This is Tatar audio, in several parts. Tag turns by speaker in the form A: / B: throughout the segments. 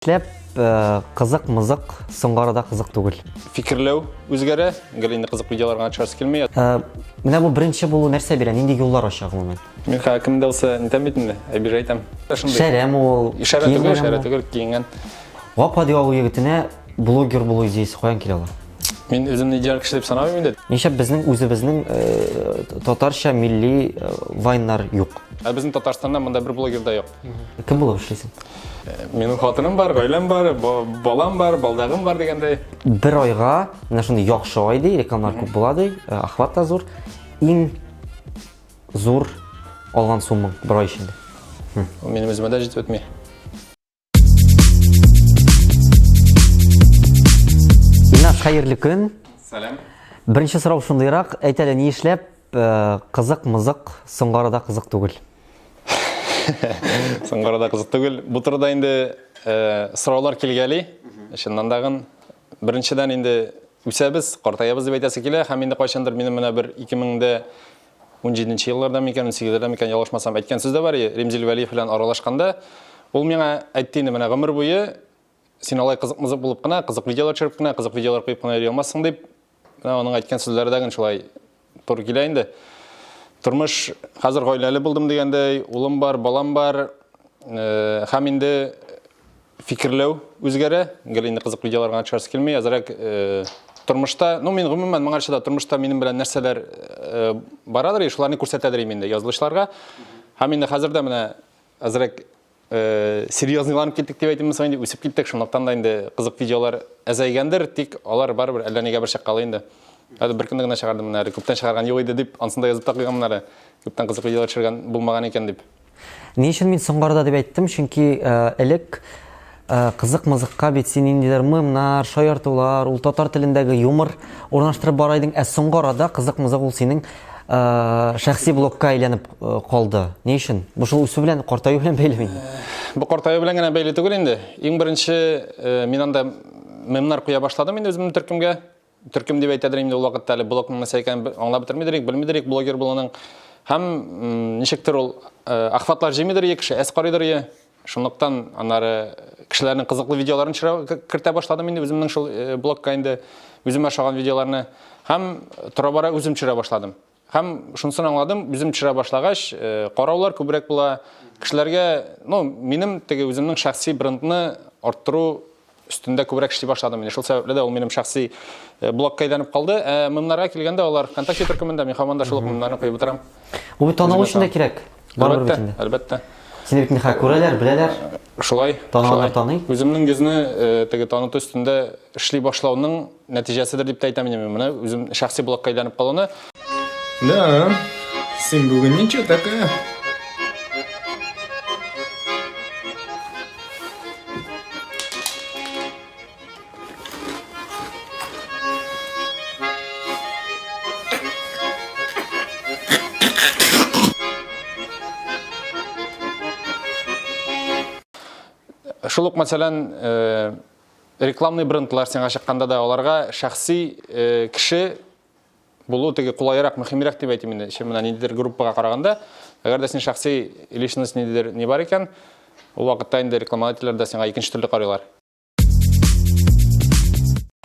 A: Эшләп, кызык мызык, соңгы арада кызык түгел.
B: Фикерләү үзгәрә, гел инде кызык видеолар гына төшәсе килми.
A: Менә бу беренче булу нәрсә бирә, нинди юллар ача гомумән?
B: Мин хәзер кем дә булса нитәм бит инде, обижать итәм. Шундый.
A: Шәрәме ул?
B: Шәрә түгел, шәрә түгел, киенгән.
A: Гап-гади авыл егетенә блогер булу идеясе каян килә ала?
B: Мин үземне идеаль кеше дип санамыйм инде.
A: Нишләп безнең үзебезнең татарча милли вайннар юк?
B: Ә безнең Татарстанда монда бер блогер да юк.
A: Кем булып эшлисең?
B: Минем хатыным бар, гаиләм бар, балам бар, балдагым бар дигәндәй.
A: Бер айга, менә шундый яхшы ай ди, рекламалар күп була ди, охват та зур. Иң зур алган суммаң бер ай эчендә.
B: Минем үземә дә җитеп бетми.
A: Илназ, хәерле көн.
B: Сәлам.
A: Беренче сорау шундыйрак, әйт әле, ни эшләп кызык мызык соңгы арада кызык түгел?
B: Соңгы арада кызык түгел. Бу турыда инде сораулар килгәли. Чыннан дагын беренчедән инде үсәбез, картаябыз дип әйтәсе килә һәм инде кайчандыр минем менә бер 2017 елларда микән, 18-ләрдә микән, ялгышмасам, әйткән сүз дә бар иде, Римзил Вәлиев белән аралашканда, ул миңа әйтте инде, менә гомер буе син алай кызык-мызык булып кына, кызык видеолар төшереп кенә, кызык видеолар куеп кына йөри алмассың дип, менә аның әйткән сүзләре дә гел шулай туры килә инде. Тормыш хәзер гаиләле булдым дигәндәй, улым бар, балам бар, һәм инде фикерләү үзгәрә, гел инде кызык видеолар гына төшәсе килми, әзрәк тормышта, ну мин гомумән моңарчы да тормышта минем белән нәрсәләр барадыр, шуларны күрсәтәдер инде язылучыларга. Һәм инде хәзер дә менә әзрәк серьезныйланып киттек дип әйтимме соң инде, үсеп киттек, шунлыктан да инде кызык видеолар әзәйгәндер, тик алар барыбер әллә нигә бер чыккалый инде. Әле бер көнне генә чыгардым менә әле, күптән чыгарган юк иде дип, ансын да язып та куйганмын әле. Күптән кызык видеолар төшергән булмаган икән дип.
A: Ни өчен мин соңгы арада дип әйттем? Чөнки элек кызык-мызыкка бит син ниндидер мемнар, шаяртулар, ул татар телендәге юмор урнаштырып бара идең, ә соңгы арада кызык-мызык ул синең шәхси блогка әйләнеп калды. Ни өчен? Бу шул үсү белән, картаю белән бәйлеме инде?
B: Бу картаю белән генә бәйле түгел инде. Иң беренче мин анда мемнар куя башладым инде үземнең төркемгә. Төркем дип әйтәдер инде ул вакытта әле блогның нәрсә икәнен аңлап бетермидер идек, белмидер идек блогер булуның. Һәм ничектер ул охватлар җыймыйдыр ие, кеше әз карыйдыр ие. Шунлыктан аннары кешеләрнең кызыклы видеоларын кертә башладым инде үземнең шул блогка инде үземә ошаган видеоларны. Һәм тора-бара үзем төшерә башладым. Һәм шунысын аңладым, үзем төшерә башлагач, караулар күбрәк була. Кешеләргә, ну, минем теге үземнең шәхси брендны арттыру өстендә күбрәк эшли башладым. Инде шул сәбәпле дә ул минем шәхси блогка әйләнеп калды. Ә мемнарга килгәндә, алар ВКонтакте төркемендә, мин һаман да шул ук мемнарны куеп утырам.
A: Бу бит танылу өчен дә кирәк.
B: Барыбер бит инде. Әлбәттә.
A: Сине бит инде күрәләр, беләләр.
B: Шулай.
A: Таныганнар таный.
B: Үземнең йөзне теге таныту өстендә эшли башлауның нәтиҗәседер дип тә әйтәм инде мин моны, үзем шәхси блогка әйләнеп калуны.
C: Да, син бүген ничего такая?
B: Шул ук, мәсәлән, рекламный брендлар сиңа чыкканда да аларга шәхси кеше булу теге кулайрак, мөһимрәк дип әйтим инде, чем менә ниндидер группага караганда. Әгәр дә син шәхси личность ниндидер ни бар икән, ул вакытта инде рекламодательләр дә сиңа икенче төрле карыйлар.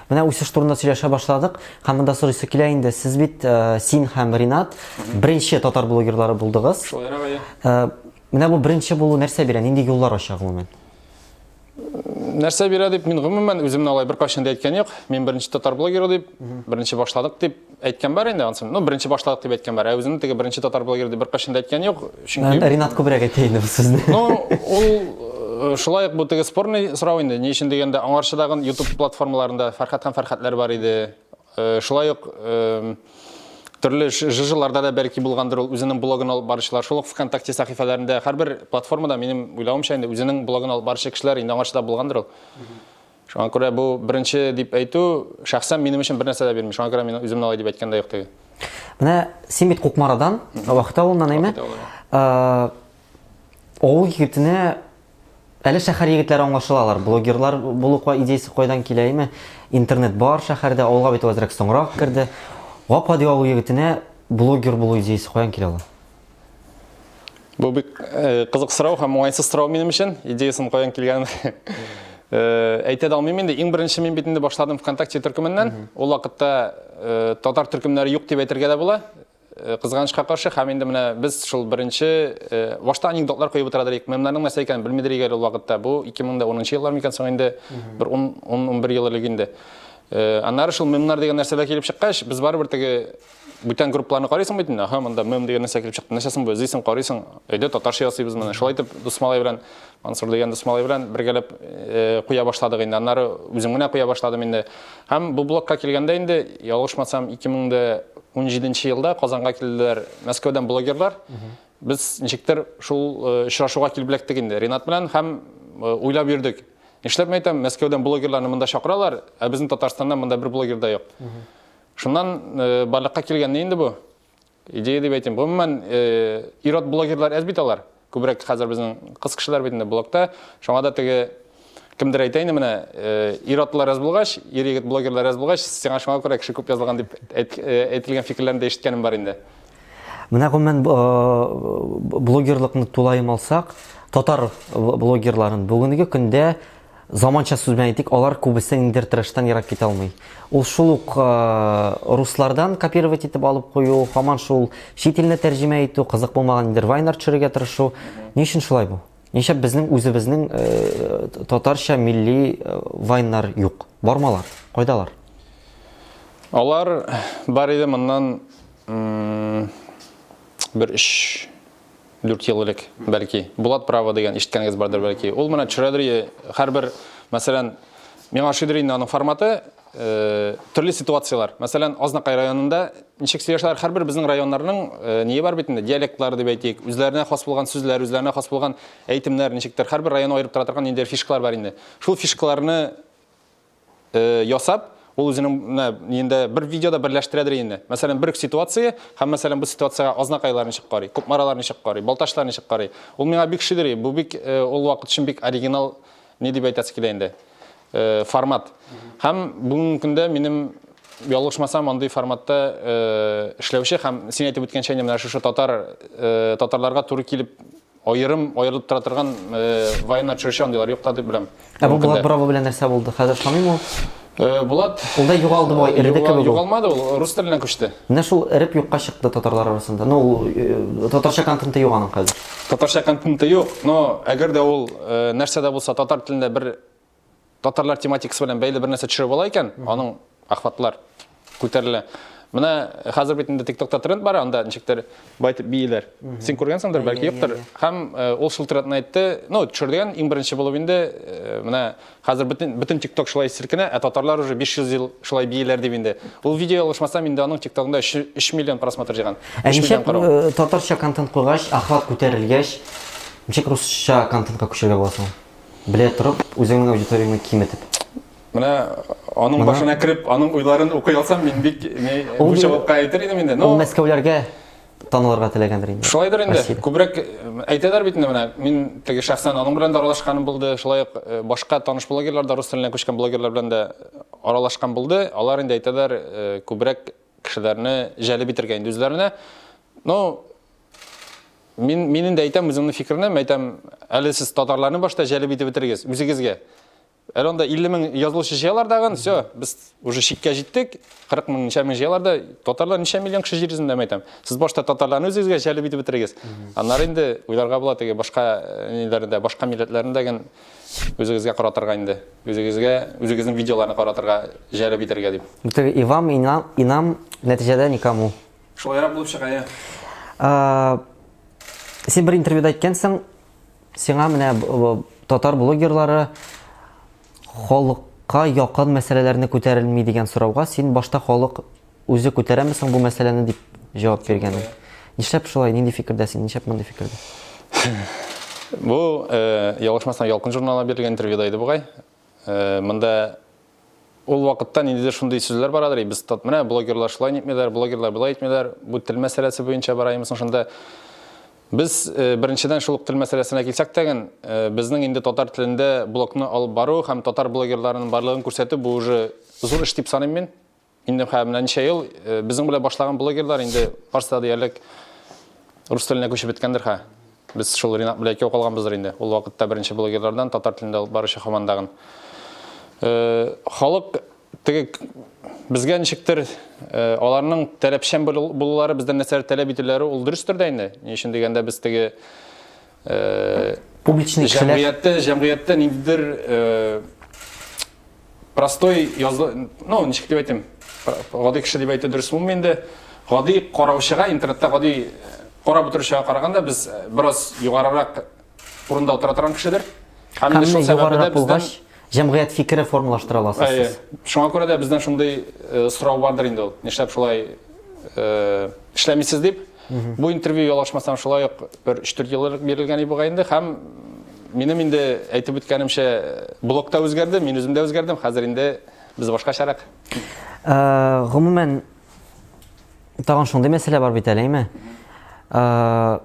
A: Менә үсеш турында сөйләшә башладык һәм монда сорыйсы килә инде, сез бит син һәм Ринат беренче татар блогерлары булдыгыз.
B: Шулайрак, әйе.
A: Менә бу беренче булу нәрсә бирә, нинди юллар ача гомумән?
B: Нәрсә бирә дип, мин гомумән үземне алай беркайчан да әйткән юк. Мин беренче татар блогеры дип, беренче башладык дип әйткән бар инде ансын. Ну, беренче башладык дип әйткән бар. Ә үземне теге беренче татар блогеры дип беркайчан да әйткән юк.
A: Чөнки Ринат күбрәк әйтә инде бу сүзне.
B: Ну, ул шулай ук бу теге спорный сорау инде. Ни өчен дигәндә, аңарчы тагын YouTube платформаларында Фәрхәт һәм Фәрхәтләр бар иде. Шулай ук төрле ЖЖларда да бәлки булгандыр ул үзенең блогын алып баручылар. Шул ук ВКонтакте сәхифәләрендә һәрбер платформада минем уйлавымча инде үзенең блогын алып баручы кешеләр инде аңарчы да булгандыр ул. Шуңа күрә бу беренче дип әйтү шәхсән минем өчен бер нәрсә дә бирми. Шуңа күрә мин үземне алай дип әйткән дә юк теге.
A: Менә син бит Кукмарадан, Вахит авылыннан, әйме? Авыл егетенә Әле шәһәр егетләре аңлашылалар, блогерлар булу идеясе кайдан килә, әйме? Интернет бар шәһәрдә, авылга бит ул әзрәк соңрак керде. Гап-гади авыл егетенә блогер булу идеясе каян килә ала?
B: Бу бик кызык сорау һәм уңайсыз сорау минем өчен. Идеясен каян килгәнен. Әйтә дә алмыйм инде. Иң беренче мин бит инде башладым ВКонтакте төркеменнән. Ул вакытта татар төркемнәре юк дип әйтергә дә була. Кызганычка каршы, һәм инде менә без шул беренче башта анекдотлар куеп утыра идек. Мемнарның нәрсә икәнен белми идек әле ул вакытта. Бу 2010 еллар микән соң инде, бер 10-11 ел элек инде. Аннары шул мемнар дигән нәрсәләр килеп чыккач, без барыбер теге бүтән группаларны карыйсың бит инде. Аһа, монда мем дигән нәрсә килеп чыкты. Нәрсә соң бу? Эзлисең, карыйсың. Әйдә, татарча ясыйбыз моны. Шулай итеп, дус малай белән, Мансур дигән дус малай белән бергәләп куя башладык инде. Аннары үзем генә куя башладым инде. Һәм бу блогка килгәндә инде, ялгышмасам, 2017 елда Казанга килделәр Мәскәүдән блогерлар. Без ничектер шул очрашуга килеп эләктек инде Ринат белән һәм уйлап йөрдек. Нишләп мин әйтәм, Мәскәүдән блогерларны монда чакыралар, ә безнең Татарстаннан монда бер блогер да юк. Шуннан барлыкка килгән ни инде бу? Идея дип әйтим. Гомумән, ир-ат блогерлар әз бит алар. Күбрәк хәзер безнең кыз кешеләр бит инде блогта. Шуңа да теге кемдер әйтә инде менә, ир-атлар әз булгач, ир-егет блогерлар әз булгач, сиңа шуңа күрә кеше күп язылган дип әйтелгән фикерләрне дә ишеткәнем бар инде.
A: Менә гомумән блогерлыкны тулаем алсак, татар блогерларын бүгенге көндә Заманча сүз белән әйтик, алар күбесе ниндидер трэштан ерак китә алмый. Ул шул ук руслардан копировать итеп алып кую, һаман шул чит илне тәрҗемә итү, кызык булмаган ниндидер вайннар төшерергә тырышу. Ни өчен шулай бу? Нишләп безнең үзебезнең татарча милли вайннар юк? Бармы алар? Кайда алар?
B: Алар бар иде моннан бер өч 4 ел элек, бәлки. Булат Право дигән ишеткәнегез бардыр, бәлки. Ул менә төшерәдер, һәрбер, мәсәлән, миңа ошыйдыр инде аның форматы, э, төрле ситуацияләр. Мәсәлән, Азнакай районында ничек сөйләшәләр, һәрбер безнең районнарның э, ние бар бит инде, диалектлары дип әйтик, үзләренә хас булган сүзләр, үзләренә хас булган әйтемнәр, ничектер, һәрбер район аерып тора торган ниндидер фишкалар бар инде. Шул фишкаларны э, ясап, ул үзенең менә инде бер видеода берләштерәдер инде. Мәсәлән, бер үк ситуация һәм мәсәлән бу ситуациягә Азнакайлар ничек карый, Кукмаралар ничек карый, Балтачлар ничек карый. Ул миңа бик шидери, бу бик э, ул вакыт өчен бик оригинал ни дип әйтәсе килә инде. Э, формат. Һәм бүгенге көндә минем ялгышмасам, андый форматта э, эшләүче һәм син әйтеп үткәнчә инде менә шушы татар э, татарларга туры килеп Аерым, аерылып тора торган военный төшерүче андыйлар юк та дип беләм.
A: Ә бу Булат Браво белән нәрсә булды? Хәзер эшләмиме ул?
B: Булат
A: Ул да югалды бугай, эреде кебек ул.
B: Югалмады ул, рус теленә күчте.
A: Менә шул эреп юкка чыкты татарлар арасында. Ну, ул татарча контенты юк аның хәзер.
B: Татарча контенты юк, но әгәр дә ул нәрсә дә булса татар телендә бер татарлар тематикасы белән бәйле бер нәрсә төшереп ала икән, аның охватлар күтәрелә. Менә хәзер бит инде TikTokта тренд бар, анда ничектер байтып бииләр. Син күргәнсеңдер, бәлки юктыр. Һәм э, ул шул трендны әйтте, ну, төшергән иң беренче булып инде, э, менә хәзер бөтен бөтен TikTok шулай селкенә, ә татарлар уже 500 ел шулай бииләр дип инде. Ул видео ялгышмасам, инде аның TikTokында 3 миллион просмотр җыйган.
A: Ә ничек э, татарча контент куйгач, охват күтәрелгәч, ничек русча контентка күчәргә була соң? Белә торып, үзеңнең аудиторияңне киметеп.
B: Менә аның башына кереп, аның уйларын укый алсам, мин бик бу җавапка әйтер идем инде.
A: Но ул Мәскәүләргә танылырга теләгәндер инде.
B: Шулайдыр инде. Күбрәк э, әйтәләр бит инде менә. Мин теге шәхсән аның белән дә аралашканым булды. Шулай ук э, башка таныш блогерлар да рус теленә күчкән блогерлар белән дә аралашкан булды. Алар инде әйтәләр, э, күбрәк кешеләрне җәлеп итәргә инде үзләренә. Ну, Мин, мин инде әйтәм үземнең фикерне, әйтәм, әле сез татарларны башта җәлеп итеп бетерегез, үзегезгә. Әле анда 50 мең язылучы җыялар дагын, все, без уже чиккә җиттек, 40 мең ничә мең җыялар да, татарлар ничә миллион кеше җир йөзендә, әйтәм. Сез башта татарларны үзегезгә җәлеп итеп бетерегез. Аннары инде уйларга була теге башка э, ниләрне дә, башка милләтләрне дә ген үзегезгә каратырга инде. Үзегезгә, үзегезнең видеоларны каратырга җәлеп итәргә дип.
A: Теге и вам, и нам, и нам нәтиҗәдә никому.
B: Шулайрак булып чыга, я.
A: Син бер интервьюда әйткәнсең, сиңа менә татар блогерлары халыкка якын мәсьәләләрне күтәрелми дигән сорауга син башта халык үзе күтәрәме соң бу мәсьәләне дип җавап биргәнең. Нишләп шулай, нинди фикердә син, нишләп мондый фикердә?
B: Бу, э, ялгышмасам, Ялкын журналына бирелгән интервьюда иде бугай. Э, монда Ул вакытта ниндидер шундый сүзләр барадыр, без тот менә блогерлар шулай нитмиләр, блогерлар болай итмиләр, бу тел мәсьәләсе буенча бара имесең шунда. Без э, беренчедән шул ук тел мәсьәләсенә килсәк тәген, э, безнең инде татар телендә блогны алып бару һәм татар блогерларының барлыгын күрсәтү бу уже зур эш дип саныйм мин. Инде һәм менә ничә ел э, безнең белән башлаган блогерлар инде барысы да диярлек рус теленә күчеп беткәндер ха. Без шул Ринат белән икәү калганбыздыр инде. Ул вакытта беренче блогерлардан татар телендә алып баручы һаман дагын. Халык теге безгә ничектер аларның таләпчән булулары, бездән нәрсәләр таләп итүләре ул дөрестер дә инде. Ни өчен дигәндә без теге
A: публичный кешеләр
B: җәмгыятьтә җәмгыятьтә ниндидер простой язлы, ну, ничек дип әйтим, гади кеше дип әйтү дөрес булмый инде. Гади караучыга, интернетта гади карап утыручыга караганда без бераз югарырак урында утыра торган кешедер.
A: Һәм инде шул сәбәпле дә бездән җәмгыять фикере формалаштыра аласыз сез.
B: Шуңа күрә дә бездән шундый сорау бардыр инде ул. Нишләп шулай эшләмисез дип. Бу интервью ялгышмасам шулай ук бер 3-4 ел элек бирелгән иде бугай инде һәм минем инде әйтеп үткәнемчә блог та үзгәрде, мин үзем дә үзгәрдем. Хәзер инде без башкачарак.
A: Э, гомумән тагын шундый мәсьәлә бар бит әле, әйме? Э,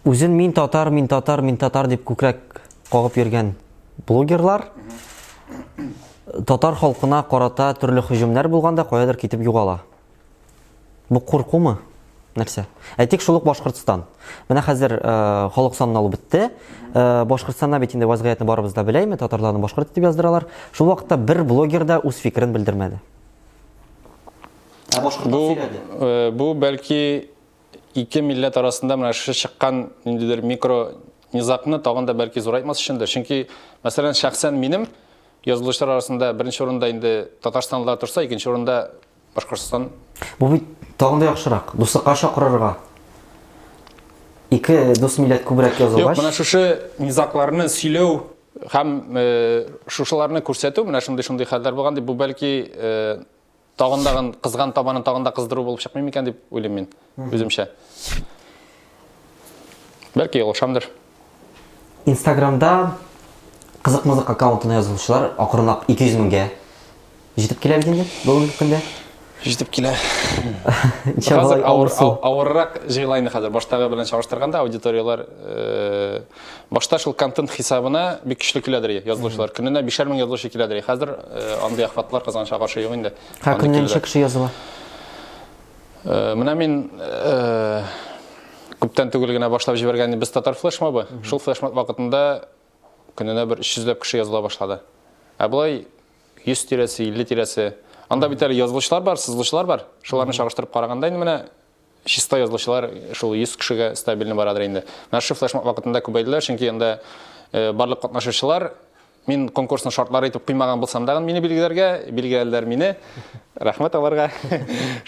A: үзен мин татар, мин татар, мин татар дип күкрәк кагып йөргән блогерлар татар халкына карата төрле һөҗүмнәр булганда каядыр китеп югала. Бу куркумы? Нәрсә? Әйтик, шул ук Башкортстан. Менә хәзер э, халык санын алу бетте. Э, Башкортстанда бит инде вазгыятьне барыбыз да беләме, татарларны башкорт дип яздыралар. Шул вакытта бер блогер да үз фикерен белдермәде.
B: Ә башкортлар бу, сөйләде. Э, бу бәлки ике милләт арасында менә шушы чыккан ниндидер микро низагны тагын да бәлки зурайтмас өчендер. Чөнки, мәсәлән, шәхсән минем язылучылар арасында беренче урында инде татарстанлылар торса, икенче урында Башкортстан.
A: Бу бит тагын да яхшырак. Дуслыкка чакырырга. Ике дус милләт күбрәк язылгач.
B: Юк, менә шушы низакларны сөйләү һәм э, шушыларны күрсәтү, менә шундый-шундый хәлләр булган дип, бу бәлки э, тагын да кызган табанын тагын да кыздыру булып чыкмый микән дип уйлыйм мин үземчә. Бәлки ялгышамдыр.
A: Инстаграмда кызык-мызык аккаунтына язылучылар акрынлап 200 меңгә Җитеп килә бит инде бүгенге көндә.
B: Җитеп килә. Хәзер авыр, авыррак җыела инде хәзер. Баштагы белән чагыштырганда аудиторияләр э, башта шул контент хисабына бик көчле киләдер язылучылар. Көненә 5000 язылучы киләдер. Хәзер э, андый охватлар кызганычка каршы юк инде.
A: Һәр көнне ничә кеше языла?
B: Э, менә мин күптән түгел генә башлап җибәргән без татар флешмобы. Шул флешмоб вакытында көненә бер 300 ләп кеше языла башлады. Ә болай 100 тирәсе, 50 тирәсе. Анда бит әле язылучылар бар, сызылучылар бар. Шуларны чагыштырып караганда инде менә чиста язылучылар шул 100 кешегә стабильно барадыр инде. Менә шул флешмоб вакытында күбәйделәр, чөнки анда э, барлык катнашучылар мин конкурсның шартлары итеп куймаган булсам да мине билгеләргә, билгеләделәр мине. Рәхмәт аларга.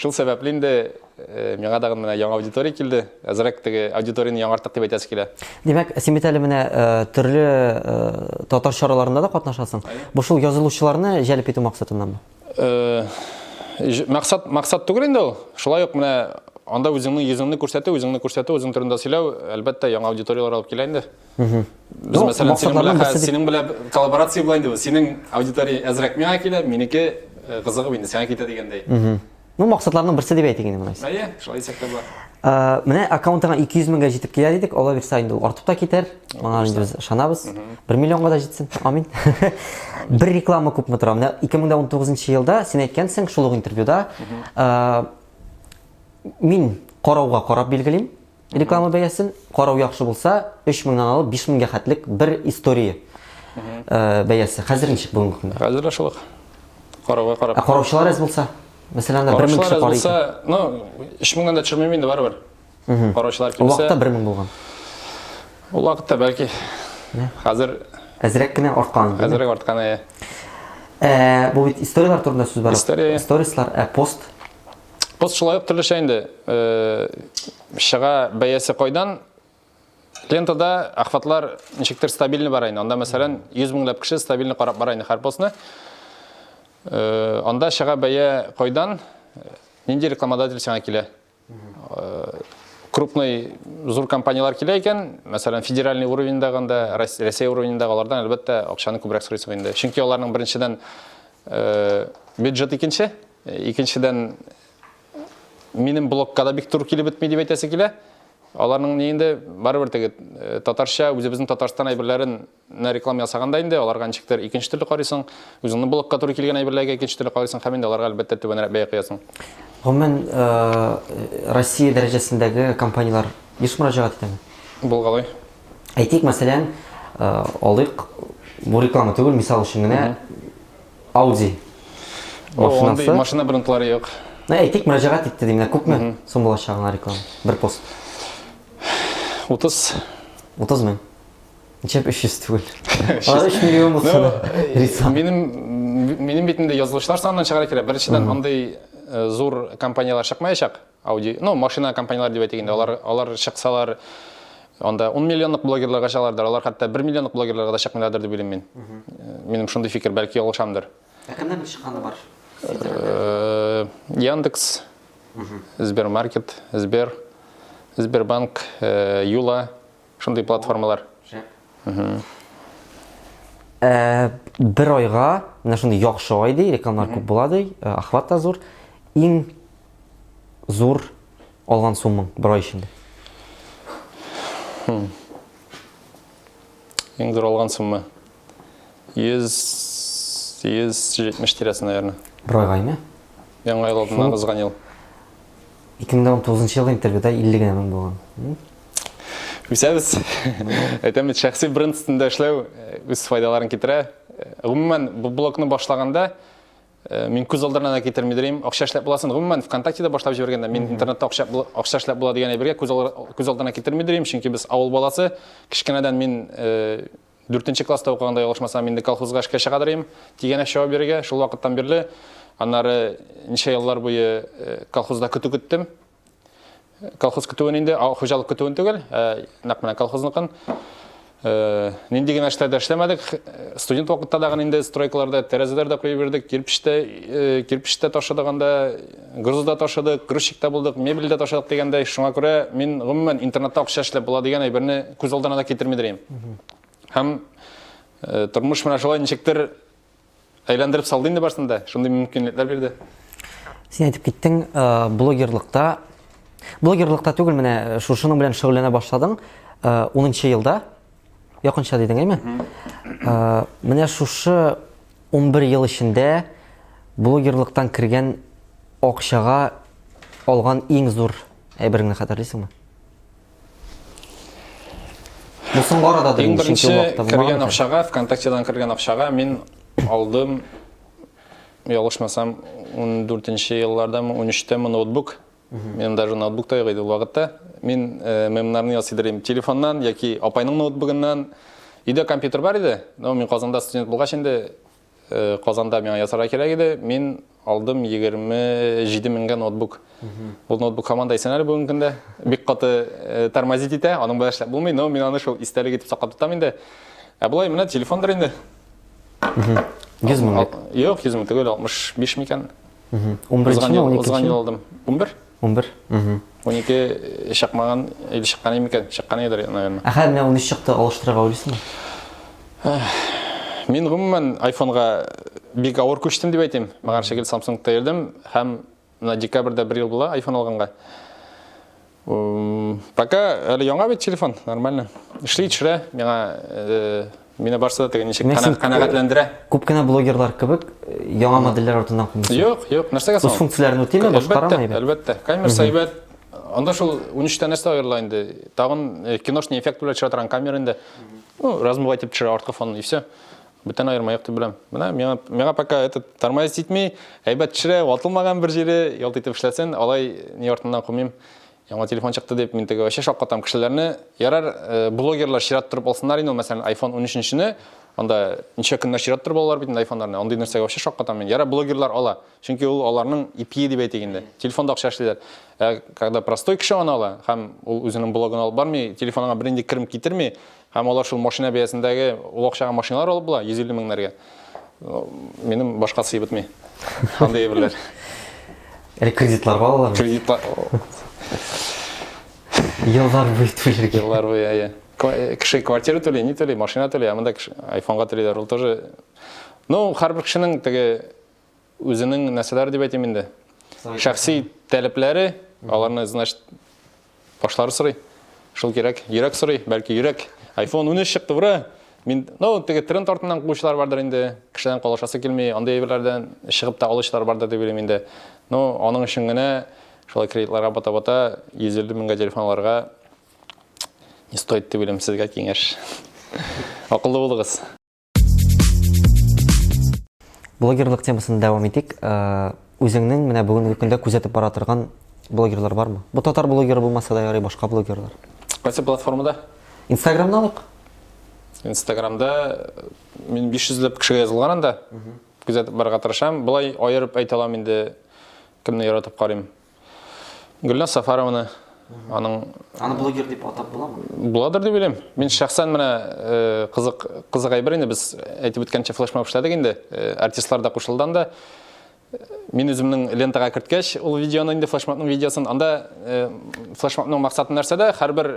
B: Шул сәбәпле инде Э, миңа тагын менә яңа аудитория килде. Әзрәк теге аудиторияне яңарттык дип әйтәсе килә.
A: Димәк, син бит әле менә э, төрле э, татар чараларында да катнашасың. Бу шул язылучыларны җәлеп итү максатыннанмы?
B: Максат максат түгел инде ул. Шулай ук менә анда үзеңнең йөзеңне күрсәтү, үзеңне күрсәтү, үзең турында сөйләү, әлбәттә, яңа аудиторияләр алып килә инде. Без, ну, мәсәлән, синең белән, синең белән коллаборация була инде. Синең аудитория әзрәк миңа килә, минеке кызыгып инде сиңа китә дигәндәй.
A: Ну, максатларның берсе дип әйтик инде моны.
B: Әйе, шулай дисәк тә була.
A: Э, менә аккаунтыңа 200 меңгә җитеп килә дидек, Алла бирсә инде ул артып та китәр. Моңа инде без ышанабыз. 1 миллионга да җитсен. Амин. Бер реклама күпме тора? Менә 2019 елда син әйткәнсең шул ук интервьюда, э, мин карауга карап билгелим реклама бәясен. Карау яхшы булса, 3 меңнән алып 5 меңгә хәтлек бер история э, бәясе. Хәзер ничек бүгенге көндә?
B: Хәзер дә шул ук. Карауга карап.
A: Ә караучылар әз булса? Мәсәлән, бер мең кеше карый.
B: Булса, ну, 3000-нән дә төшермим инде барыбер. Караучылар
A: килсә. Ул вакытта 1000 булган.
B: Ул вакытта бәлки. Хәзер
A: әзрәк кенә арткан.
B: Әзрәк арткан, әйе.
A: Ә, бу бит историяләр турында сүз бара. История. Сторислар, ә пост?
B: Пост шулай ук төрлечә инде. Э, чыга бәясе кайдан? Лентада охватлар ничектер стабильный бара инде. Анда, мәсәлән, 100 меңләп кеше стабильно карап бара инде һәр постны. Э, анда чыга бәя кайдан? Нинди рекламодатель сиңа килә? Э, крупный зур компанияләр килә икән, мәсәлән, федеральный уровеньдагы анда, Россия уровеньдагы алардан, әлбәттә, акчаны күбрәк сорыйсың инде. Чөнки аларның беренчедән э, бюджет икенче, икенчедән минем блокка да бик туры килеп бетми дип әйтәсе килә. Аларның ни инде барыбер теге э, татарча үзебезнең Татарстан әйберләрен реклама ясаганда инде аларга ничектер икенче төрле карыйсың, үзеңнең блокка туры килгән әйберләргә икенче төрле карыйсың һәм инде аларга әлбәттә түбәнрәк бәя куясың.
A: Гомумән, э, Россия дәрәҗәсендәге компанияләр еш мөрәҗәгать итәме?
B: Булгалый.
A: Әйтик, мәсәлән, алыйк, бу реклама түгел, мисал өчен генә Audi
B: машинасы. Машина брендлары юк.
A: Ну, әйтик, мөрәҗәгать итте дим, күпме сум булачак аңа реклама? Бер пост.
B: 30.
A: 30 мең. Ничек 300 түгел? Алар 3 миллион булса да.
B: Риза. Минем минем бит инде язылышлар саныннан чыгарга кирәк. Беренчедән, андый зур компанияләр чыкмаячак. Audi, ну, машина компанияләре дип әйтик инде, алар алар чыксалар, анда 10 миллионлык блогерларга чыгалардыр, алар хәтта 1 миллионлык блогерларга да чыкмыйлардыр дип уйлыйм мин. Минем шундый фикер, бәлки ялгышамдыр.
A: Ә кемнән чыкканы бар?
B: Яндекс, Сбермаркет, Сбер, Сбербанк, Юла, шундый платформалар.
A: Бер айга, менә шундый яхшы ай ди, рекламалар күп була ди, охват та зур. Иң зур алган суммаң бер ай эчендә?
B: Иң зур алган сумма 100 170 тирәсе, наверное.
A: Бер айга име?
B: Яңа ел алдыннан узган ел.
A: 2019 елда интервьюда 50 генә мең булган.
B: Үсәбез. Әйтәм бит, шәхси бренд өстендә эшләү үз файдаларын китерә. Гомумән, бу блогны башлаганда мин күз алдына да китерми дөрим, акча эшләп буласын. Гомумән, ВКонтактеда башлап җибәргәндә мин интернетта акча акча эшләп була дигән әйбергә күз күз алдына китерми дөрим, чөнки без авыл баласы. Кечкенәдән мин дүртенче класста укыганда, ялгышмасам, инде колхозга эшкә чыга дөрим, тигәнәк чабып йөрергә. Шул вакыттан бирле аннары ничә еллар буе колхозда көтү көттем. Колхоз көтүен инде, хуҗалык көтүен түгел, нәкъ менә колхозныкын. Нинди генә эшләрдә эшләмәдек. Студент вакытта да инде стройкаларда тәрәзәләр дә куеп йөрдек, кирпеч тә, кирпеч тә ташыдык анда, груз да ташыдык, грузчик та булдык, мебель дә ташыдык дигәндәй. Шуңа күрә мин гомумән интернетта акча эшләп була дигән әйберне күз алдына да китермидер идем. Һәм тормыш менә шулай ничектер Әйләндереп салды инде барсын да, шундый мөмкинлекләр бирде.
A: Син әйтеп киттең, блогерлыкта, блогерлыкта түгел, менә шушының белән шөгыльләнә башладың, 10 елда, якынча дидең, әйме? Менә шушы 11 ел эчендә блогерлыктан кергән акчага алган иң зур әйбереңне хәтерлисеңме? Бу соңгы арада
B: Иң беренче кергән акчага, ВКонтактедан кергән акчага мин алдым, ялгышмасам, 14 еллардамы, 13-тәме ноутбук. Минем даже ноутбук та юк иде ул вакытта. Мин э, мемнарны ясый идем телефоннан яки апайның ноутбугыннан. Өйдә компьютер бар иде, но мин Казанда студент булгач инде Э, Казанда миңа ясарга кирәк иде. Мин алдым 27 меңгә ноутбук. Ул ноутбук һаман да исән әле бүгенге көндә. Бик каты э, тормозить итә, аның белән эшләп булмый, но мин аны шул истәлек итеп саклап тотам инде. Ә болай менә телефондыр инде.
A: 100 меңлек.
B: Юк, 100 мең түгел, 65 микән.
A: 11 ел,
B: узган ел алдым. 11?
A: 11.
B: 12 чыкмаган или чыккан микән? Чыккан иде, наверное.
A: Ә хәзер менә 13 чыкты, алыштырырга уйлыйсыңмы?
B: Мин гомумән iPhone-га бик авыр күчтем дип әйтим. Моңарчы гел Samsung-та йөрдем һәм менә декабрьдә бер ел була iPhone алганга. Пока әле яңа бит телефон, нормально. Эшли, төшерә, миңа э, мине барсы да теге ничек канәгатьләндерә.
A: Күп кенә блогерлар кебек э, яңа модельләр артыннан
B: кумыйсың. Юк, юк, нәрсәгә соң?
A: Үз функцияләрен үтиме, башкарамы
B: әйбәт? Әлбәттә, камерасы әйбәт. Анда шул 13-тә нәрсә аерыла инде? Тагын э, киношный эффект белән төшерә торган камера инде. Ну, размывать итеп төшерә арткы фонны и все. Бүтән аерма юк дип беләм. Менә миңа миңа пока этот тормозить итми, әйбәт төшерә, ватылмаган бер җире, ялт итеп эшләсен, алай ни артыннан кумыйм. Яңа телефон чыкты дип мин теге вообще шаккатам кешеләрне. Ярар, э, блогерлар чират торып алсыннар инде ул, мәсәлән, iPhone 13-не, анда ничә көннәр чират торып алалар бит инде iPhone-нарны. Андый нәрсәгә вообще шаккатам мин. Ярар, блогерлар ала. Чөнки ул аларның ипие дип әйтик инде. Телефонда акча эшлиләр. Ә когда простой кеше аны ала һәм ул үзенең блогын алып бармый, телефоныңа бернинди керем китерми, һәм алар шул машина бәясендәге ул акчага машиналар алып була 150 меңнәргә. Минем башка сыеп бетми. Андый әйберләр.
A: Әле кредитларга алалар.
B: Кредитлар.
A: Еллар буе түләргә.
B: Еллар буе, әйе. Кеше квартира түли, ни түли, машина түли, ә монда кеше айфонга түлиләр, ул тоже. Ну, һәрбер кешенең теге үзенең нәрсәләре дип әйтим инде. Шәхси таләпләре, аларны, значит, башлары сорый. Шул кирәк, йөрәк сорый, бәлки йөрәк. iPhone 13 чыкты, ура! Мин, ну, теге тренд артыннан куучылар бардыр инде, кешедән калышасы килми, андый әйберләрдән чыгып та алучылар бардыр дип уйлыйм инде. Ну, аның өчен генә шулай кредитларга бата-бата 150 меңгә телефон алырга. Не стоит дип уйлыйм, сезгә киңәш. Акыллы булыгыз.
A: Блогерлык темасын дәвам итик. Э, үзеңнең менә бүгенге көндә күзәтеп бара торган блогерлар бармы? Бу татар блогеры булмаса да ярый, башка блогерлар.
B: Кайсы платформада?
A: Инстаграмны алыйк.
B: Инстаграмда э, мин 500 ләп кешегә язылган анда. Күзәтеп барырга тырышам. Болай аерып әйтә алам инде, кемне яратып карыйм. Гөлназ Сафарованы аның
A: Аны блогер дип атап буламы?
B: Буладыр дип уйлыйм. Мин шәхсән менә э, кызык кызык әйбер инде без әйтеп үткәнчә флешмоб эшләдек инде. Э, артистлар да кушылды анда. Мин үземнең лентага керткәч, ул видеоны инде флешмобның видеосын, анда э, флешмобның максаты нәрсәдә? Һәрбер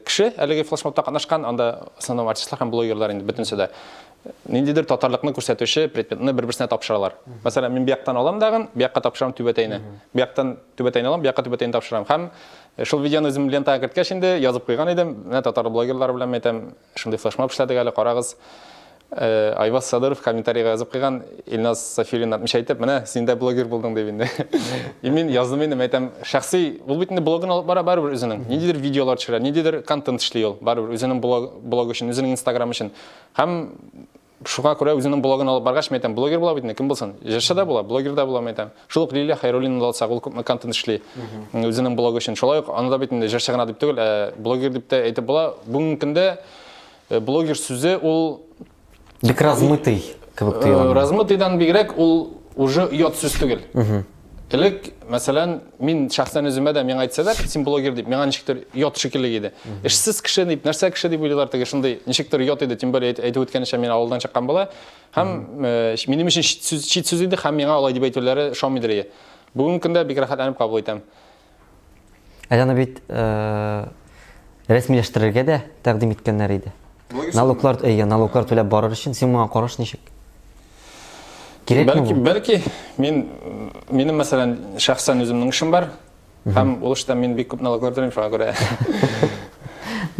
B: кеше әлеге флешмобта катнашкан, анда в основном артистлар һәм блогерлар инде бөтенесе дә. Ниндидер татарлыкны күрсәтүче предметны бер-берсенә тапшыралар. Мәсәлән, мин бу яктан алам дагын, бу якка тапшырам түбәтәйне. Бу яктан түбәтәйне алам, бу якка түбәтәйне тапшырам. Һәм э, шул видеоны үзем лентага керткәч инде язып куйган идем. Менә татар блогерлары белән әйтәм, шундый флешмоб эшләдек әле, карагыз. Э, Айваз Садыров комментарийга язып куйган, Илназ Сафиуллин отмечать итеп, менә син дә блогер булдың дип инде. И мин яздым инде, әйтәм, шәхси, ул бит инде блогын алып бара барыбер үзенең. Ниндидер видеолар төшерә, ниндидер контент эшли ул, барыбер үзенең блог, блогы өчен, үзенең инстаграм өчен. Һәм шуңа күрә үзенең блогын алып баргач, мен әйтәм, блогер була бит инде, кем булсын? Җырчы да була, блогер да була, мен әйтәм. Шул ук Лилия Хәйруллинаны да алсак, ул күпме контент эшли үзенең блогы өчен. Шулай ук аны да бит инде җырчы гына дип түгел, ә блогер дип тә әйтеп була. Бүгенге көндә э, блогер сүзе ул
A: бик размытый кебек тоела.
B: Э, размытыйдан бигрәк ул уже оят сүз түгел. Элек, мәсәлән, мин шәхсән үземә дә миңа әйтсәләр, син блогер дип, миңа ничектер ят шикелле иде. Эшсез кеше дип, нәрсә кеше дип уйлыйлар теге шундый, ничектер ят иде, тем более әйтеп үткәнчә мин авылдан чыккан бала. Һәм э, минем өчен чит сүз, чит сүз иде һәм миңа алай дип әйтүләре ошамыйдыр иде. Бүгенге көндә бик рәхәтләнеп кабул итәм.
A: Әле аны бит э, рәсмиләштерергә дә тәкъдим иткәннәр иде. Налоглар, әйе, налоглар түләп барыр өчен син моңа караш ничек? Кирәкме
B: Бәлки,
A: бу?
B: бәлки мин минем мәсәлән шәхсән үземнең эшем бар. Һәм ул эштән мин бик күп налоглар түлим, шуңа күрә.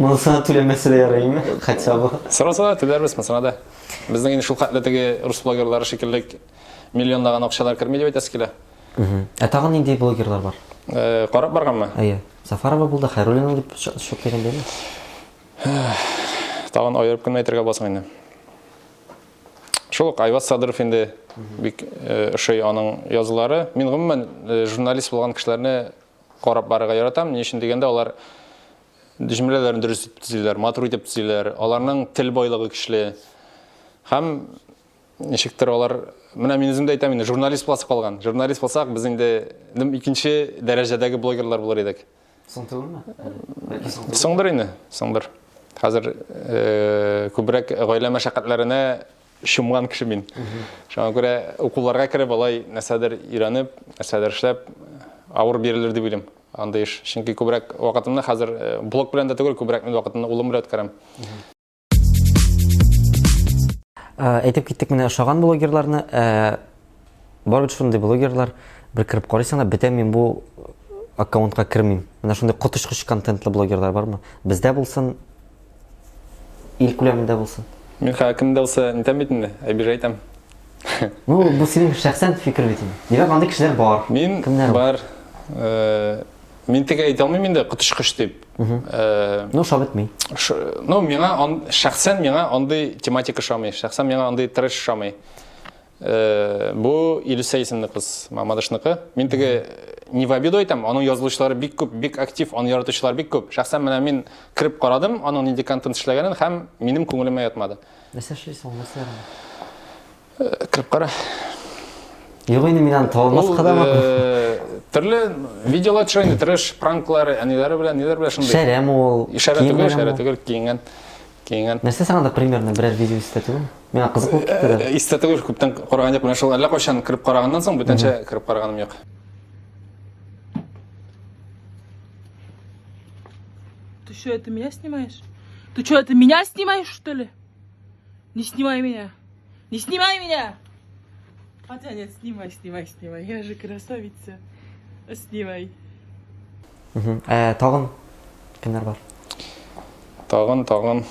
A: Монысына түләмәсә дә ярыймы? Хотя бы.
B: Сораса да түләрбез, монысына да. Безнең инде шул хәтле теге рус блогерлары шикелле миллионлаган акчалар керми дип әйтәсе килә.
A: Ә тагын нинди блогерлар бар?
B: Э, карап барганмы?
A: Әйе. Сафарова булды, Хайруллина дип чыгып килгән
B: Тагын аерып кемне әйтергә буласың инде? Шул ук Айваз Садыров инде бик э, ошый аның язулары. Мин гомумән э, журналист булган кешеләрне карап барырга яратам. Ни өчен дигәндә, алар җөмләләрен дөрес итеп төзиләр, матур итеп төзиләр, аларның тел байлыгы көчле. Һәм ничектер алар, менә мин үзем дә әйтәм инде, журналист буласы калган. Журналист булсак, без инде икенче дәрәҗәдәге блогерлар булыр идек.
A: Соң түгелме?
B: Бәлки соң түгел. Соңдыр инде, соңдыр. Хәзер э, күбрәк гаилә мәшәкатьләренә чумган кеше мин. Шуңа күрә укуларга кереп, алай нәрсәдер өйрәнеп, нәрсәдер эшләп, авыр бирелер дип уйлыйм андый эш. Чөнки күбрәк вакытымны хәзер э, блог белән дә түгел, күбрәк мин вакытымны улым белән үткәрәм.
A: Э, әйтеп киттек менә ошаган блогерларны. Э, бар бит шундый блогерлар, бер кереп карыйсың да, бетәм мин бу аккаунтка кермим. Менә шундый коточкыч контентлы блогерлар бармы? Бездә булсын, ил күләмендә булсын.
B: Мин хәзер кемдә булса нитәм бит инде, әйбер әйтәм.
A: Ну, бу синең шәхсән фикер бит инде. Димәк, андый кешеләр бар.
B: Мин
A: Кемнәр
B: бар. Э, Мин теге әйтә алмыйм инде коточкыч дип.
A: Э, ну, ошап бетми.
B: Ну, миңа он, шәхсән миңа андый тематика ошамый. Шәхсән миңа андый трэш ошамый. Э, бу Илүсә исемле кыз, Мамадышныкы. Мин теге не в обиду әйтәм, аның язылучылары бик күп, бик актив, аны яратучылар бик күп. Шәхсән менә мин кереп карадым, аның нинди контент эшләгәнен һәм минем күңелемә ятмады.
A: Нәрсә эшлисең, нәрсә?
B: Кереп кара.
A: Юк инде мин аны таба алмаска да мөмкин.
B: Э, төрле видеолар төшерә инде, трэш, пранклар, әниләре белән, ниләр белән шундый.
A: Шәрәме ул?
B: Шәрә түгел, шәрә түгел, киенгән. Киенгән.
A: Нәрсә сиңа да примерно берәр видео истә түгелме? Миңа кызык булып китте дә.
B: Э, истә түгел, күптән караган юк. Менә шул әллә кайчан кереп караганнан соң бүтәнчә кереп караганым юк.
D: Ты что, это меня снимаешь? Ты что, это меня снимаешь, что ли? Не снимай меня. Не снимай меня! Хотя нет, снимай, снимай, снимай. Я же красавица. Снимай.
A: Ә, тагын кемнәр бар?
B: Тагын, тагын.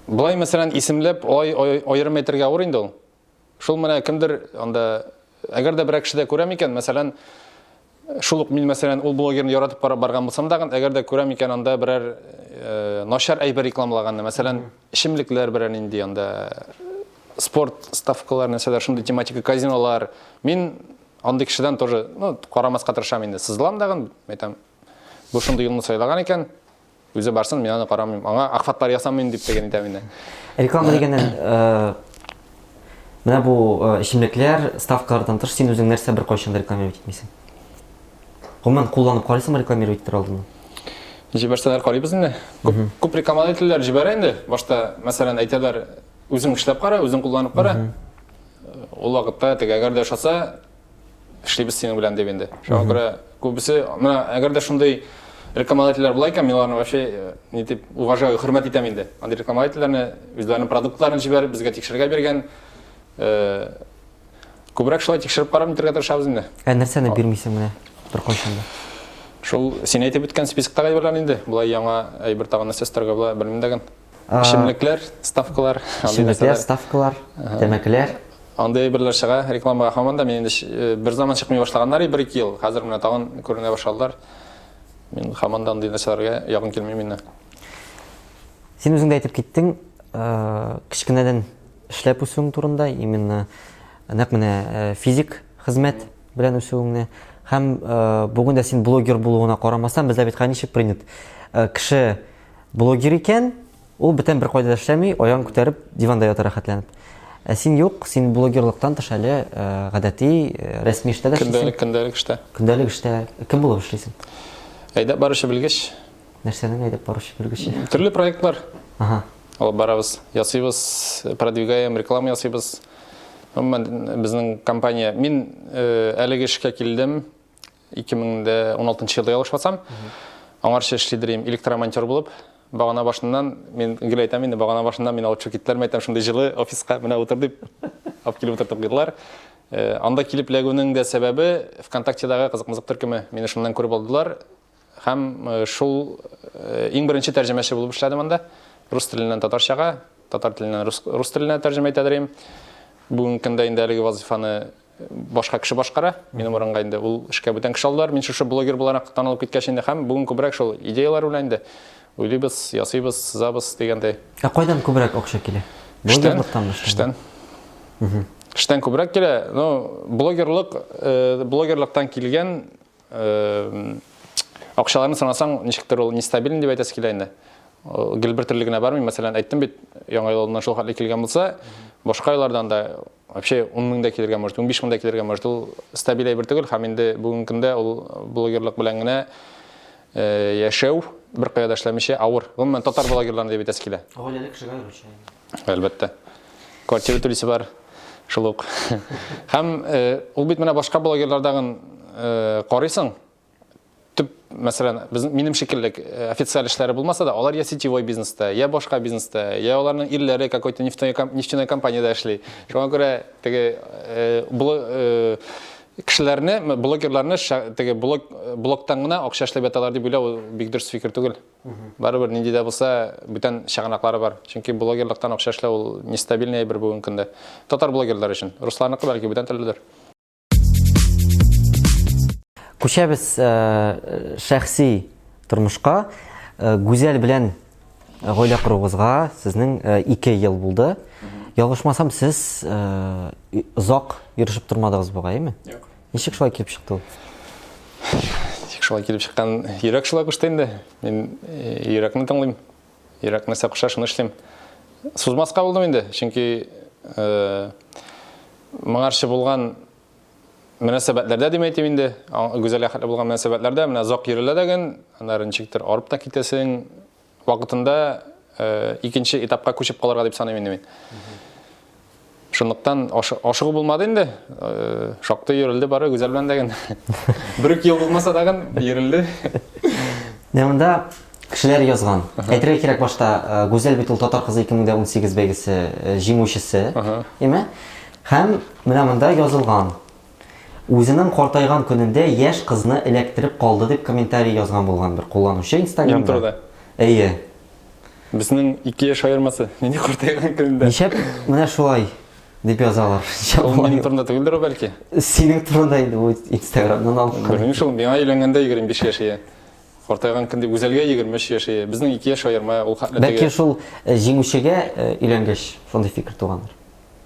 B: Былай, мәсәлән, исемләп алай аерым әйтергә авыр инде ул. Шул менә кемдер анда, әгәр дә берәр кешедә күрәм икән, мәсәлән, Шул ук мин, мәсәлән, ул блогерны яратып карап барган булсам да, әгәр дә күрәм икән анда берәр э, начар әйбер рекламалаганны, мәсәлән, эчемлекләр берәр нинди анда спорт ставкалар, нәрсәләр, шундый тематика, казинолар. Мин андый кешедән тоже, ну, карамаска тырышам инде. Сызылам дагын, әйтәм, бу шундый юлны сайлаган икән, Үзе барсын, мин аны карамыйм. Аңа охватлар ясамыйм дип дигән итәм инде.
A: Реклама дигәннән, э, менә бу э, эчемлекләр, ставкалардан тыш, син үзең нәрсә беркайчан да рекламировать итмисең? Гомумән, кулланып карыйсыңмы рекламировать итәр алдыннан?
B: Җибәрсәләр карыйбыз инде. Күп, күп рекламодательләр җибәрә инде. Башта, мәсәлән, әйтәләр, үзең эшләп кара, үзең кулланып кара. Ул вакытта теге әгәр дә ошаса, эшлибез синең белән дип инде. Шуңа күрә күбесе, менә әгәр дә шундый рекламодательләр була икән, мин аларны вообще э, ни дип уважаю, хөрмәт итәм инде. Андый рекламодательләрне үзләренең продуктларын җибәреп безгә тикшерергә биргән. Э, күбрәк шулай тикшереп карап нитәргә тырышабыз инде.
A: Ә нәрсәне бирмисең менә беркайчан да?
B: Шул син әйтеп үткән списоктагы әйберләр инде. Болай яңа әйбер тагын нәрсә өстәргә була, белмим дә. Эчемлекләр, ставкалар,
A: Эчемлекләр, ставкалар, тәмәкеләр.
B: Андый әйберләр чыга рекламага һаман да. Мин инде э, бер заман чыкмый башлаганнар, бер-ике ел. Хәзер менә тагын күренә башладылар. Мин һаман да андый нәрсәләргә якын килмим инде.
A: Син үзең дә әйтеп киттең, э, кечкенәдән эшләп үсүең турында, именно нәкъ менә э, физик хезмәт белән үсүеңне һәм бүген дә син блогер булуына карамастан, бездә бит хәзер ничек принят? Кеше Блогер икән, ул бүтән бер кайда да эшләми, аягын күтәреп диванда ята рәхәтләнеп. Ә син юк, син блогерлыктан тыш әле э, гадәти э, рәсми эштә дә эшлисең.
B: Көндәлек, көндәлек эштә.
A: Көндәлек эштә кем булып эшлисең?
B: Әйдәп баручы белгеч.
A: Нәрсәнең әйдәп баручы белгече?
B: Төрле проектлар.
A: Ага.
B: Алып барабыз, ясыйбыз, продвигаем, реклама ясыйбыз. Гомумән, безнең компания. Мин э, әлеге эшкә килдем 2016 елда ялгышмасам, аңарчы эшлидер идем электромонтер булып. Багана башыннан, мин гел әйтәм инде, багана башыннан мин алып чыгып киттеләр, әйтәм, шундый җылы офиска менә утыр дип алып килеп утыртып куйдылар. Э, анда килеп эләгүнең дә сәбәбе ВКонтактедагы кызык-мызык төркеме. Мине шуннан күреп алдылар. Һәм э, шул э, иң беренче тәрҗемәче булып эшләдем анда. Рус теленнән татарчага, татар теленнән рус, рус теленә тәрҗемә итәдер идем. Бүгенге көндә инде әлеге вазифаны башка кеше башкара. Минем урынга инде ул эшкә бүтән кеше алдылар. Мин шушы блогер буларак танылып киткәч инде һәм бүген күбрәк шул идеялар белән инде уйлыйбыз, ясыйбыз, сызабыз дигәндәй.
A: Ә кайдан күбрәк акча килә?
B: Блогерлыктанмы? Эштән. Эштән күбрәк килә. Ну, блогерлык, э, блогерлыктан килгән э, акчаларны санасаң, ничектер ул нестабильный дип әйтәсе килә инде. Гел бер төрле генә бармый. Мәсәлән, әйттем бит, яңа ел алдыннан шул хәтле килгән булса, башка айлардан да Вообще 10 мең дә килергә может, 15 мең дә килергә может. Ул стабиль әйбер түгел һәм инде бүгенге көндә ул блогерлык белән генә э, яшәү бер кая да эшләмичә авыр. Гомумән татар блогерларны дип әйтәсе килә.
A: Гаиләле кешегә аеруча инде.
B: Әлбәттә. Квартира түлисе бар, шул ук. Һәм э, ул бит менә башка блогерлардагын э, карыйсың, төп, мәсәлән, без, минем шикелле э, официаль эшләре булмаса да, алар я сетевой бизнеста, я башка бизнеста, я аларның ирләре какой-то нефтяной компаниядә эшли. Шуңа күрә теге э, э, кешеләрне, блогерларны теге блог, блогтан гына акча эшләп яталар дип уйлау бик дөрес фикер түгел. Барыбер нинди дә булса бүтән чыганаклары бар. Чөнки блогерлыктан акча эшләү ул нестабильный әйбер бүгенге көндә. Татар блогерлар өчен. Русларныкы бәлки бүтән төрледер.
A: Күчәбез э, шәхси тормышка. Э, Гүзәл белән гаилә коруыгызга сезнең э, ике ел булды. Ялгышмасам, сез озак йөрешеп тормадыгыз бугай, әйеме?
B: Юк.
A: Ничек шулай килеп чыкты ул?
B: Ничек шулай килеп чыккан? Йөрәк шулай кушты инде. Мин йөрәкне тыңлыйм. Йөрәк нәрсә куша, шуны эшлим. Сузмаска булдым инде, чөнки моңарчы булган мөнәсәбәтләрдә дип әйтим инде, Гүзәлгә хәтле булган мөнәсәбәтләрдә менә озак йөрелә дә гөн, аннары ничектер арып та китәсең. Вакытында икенче этапка күчеп калырга дип саныйм инде мин. Шунлыктан ашыгу булмады инде. Шактый йөрелде бары Гүзәл белән дә гөн. Бер үк ел булмаса да гөн йөрелде.
A: Менә монда кешеләр язган. Әйтергә кирәк башта, Гүзәл бит ул Татар кызы 2018 бәйгесе җиңүчесе. Име? Һәм менә монда язылган. Үзенең картайган көнендә яшь кызны эләктереп калды дип комментарий язган булган бер кулланучы Инстаграмда. Әйе.
B: Безнең 2 яшь аермасы. Нинди картайган көнендә?
A: Нишләп менә шулай? Дип язалар.
B: Ул минем турында түгелдер ул бәлки.
A: Синең турында инде бу Инстаграмнан алып.
B: Белмим шул, миңа өйләнгәндә 25 яшь ие. Картайган көн дип Гүзәлгә 23 яшь ие. Безнең 2 яшь аерма, ул хәтле
A: Бәлки шул э, җиңүчегә э, өйләнгәч шундый фикер тугандыр.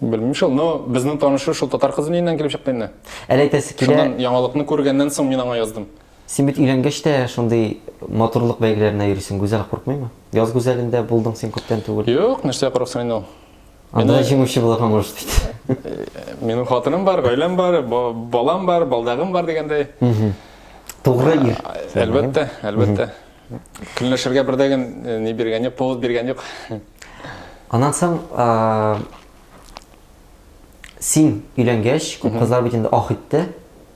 B: Белмим шул, но безнең танышу шул татар кызы ниннән килеп чыкты инде.
A: Әле әйтәсе килә.
B: Шуннан яңалыкны күргәннән соң мин аңа яздым.
A: Син бит өйләнгәч тә шундый матурлык бәйгеләренә йөрисең, Гүзәл куркмыймы? Яз гүзәлендә булдың син күптән түгел.
B: Юк, нәрсә курыксын инде ул?
A: Анда да җиңүче булырга может бит.
B: Минем хатыным бар, гаиләм бар, балам бар, балдагым бар дигәндәй.
A: Тугры ир.
B: Әлбәттә, әлбәттә. Көнләшергә бер дә гөн э, ни биргән юк, повод биргән юк.
A: Аннан соң син өйләнгәч, күп кызлар бит инде ах итте.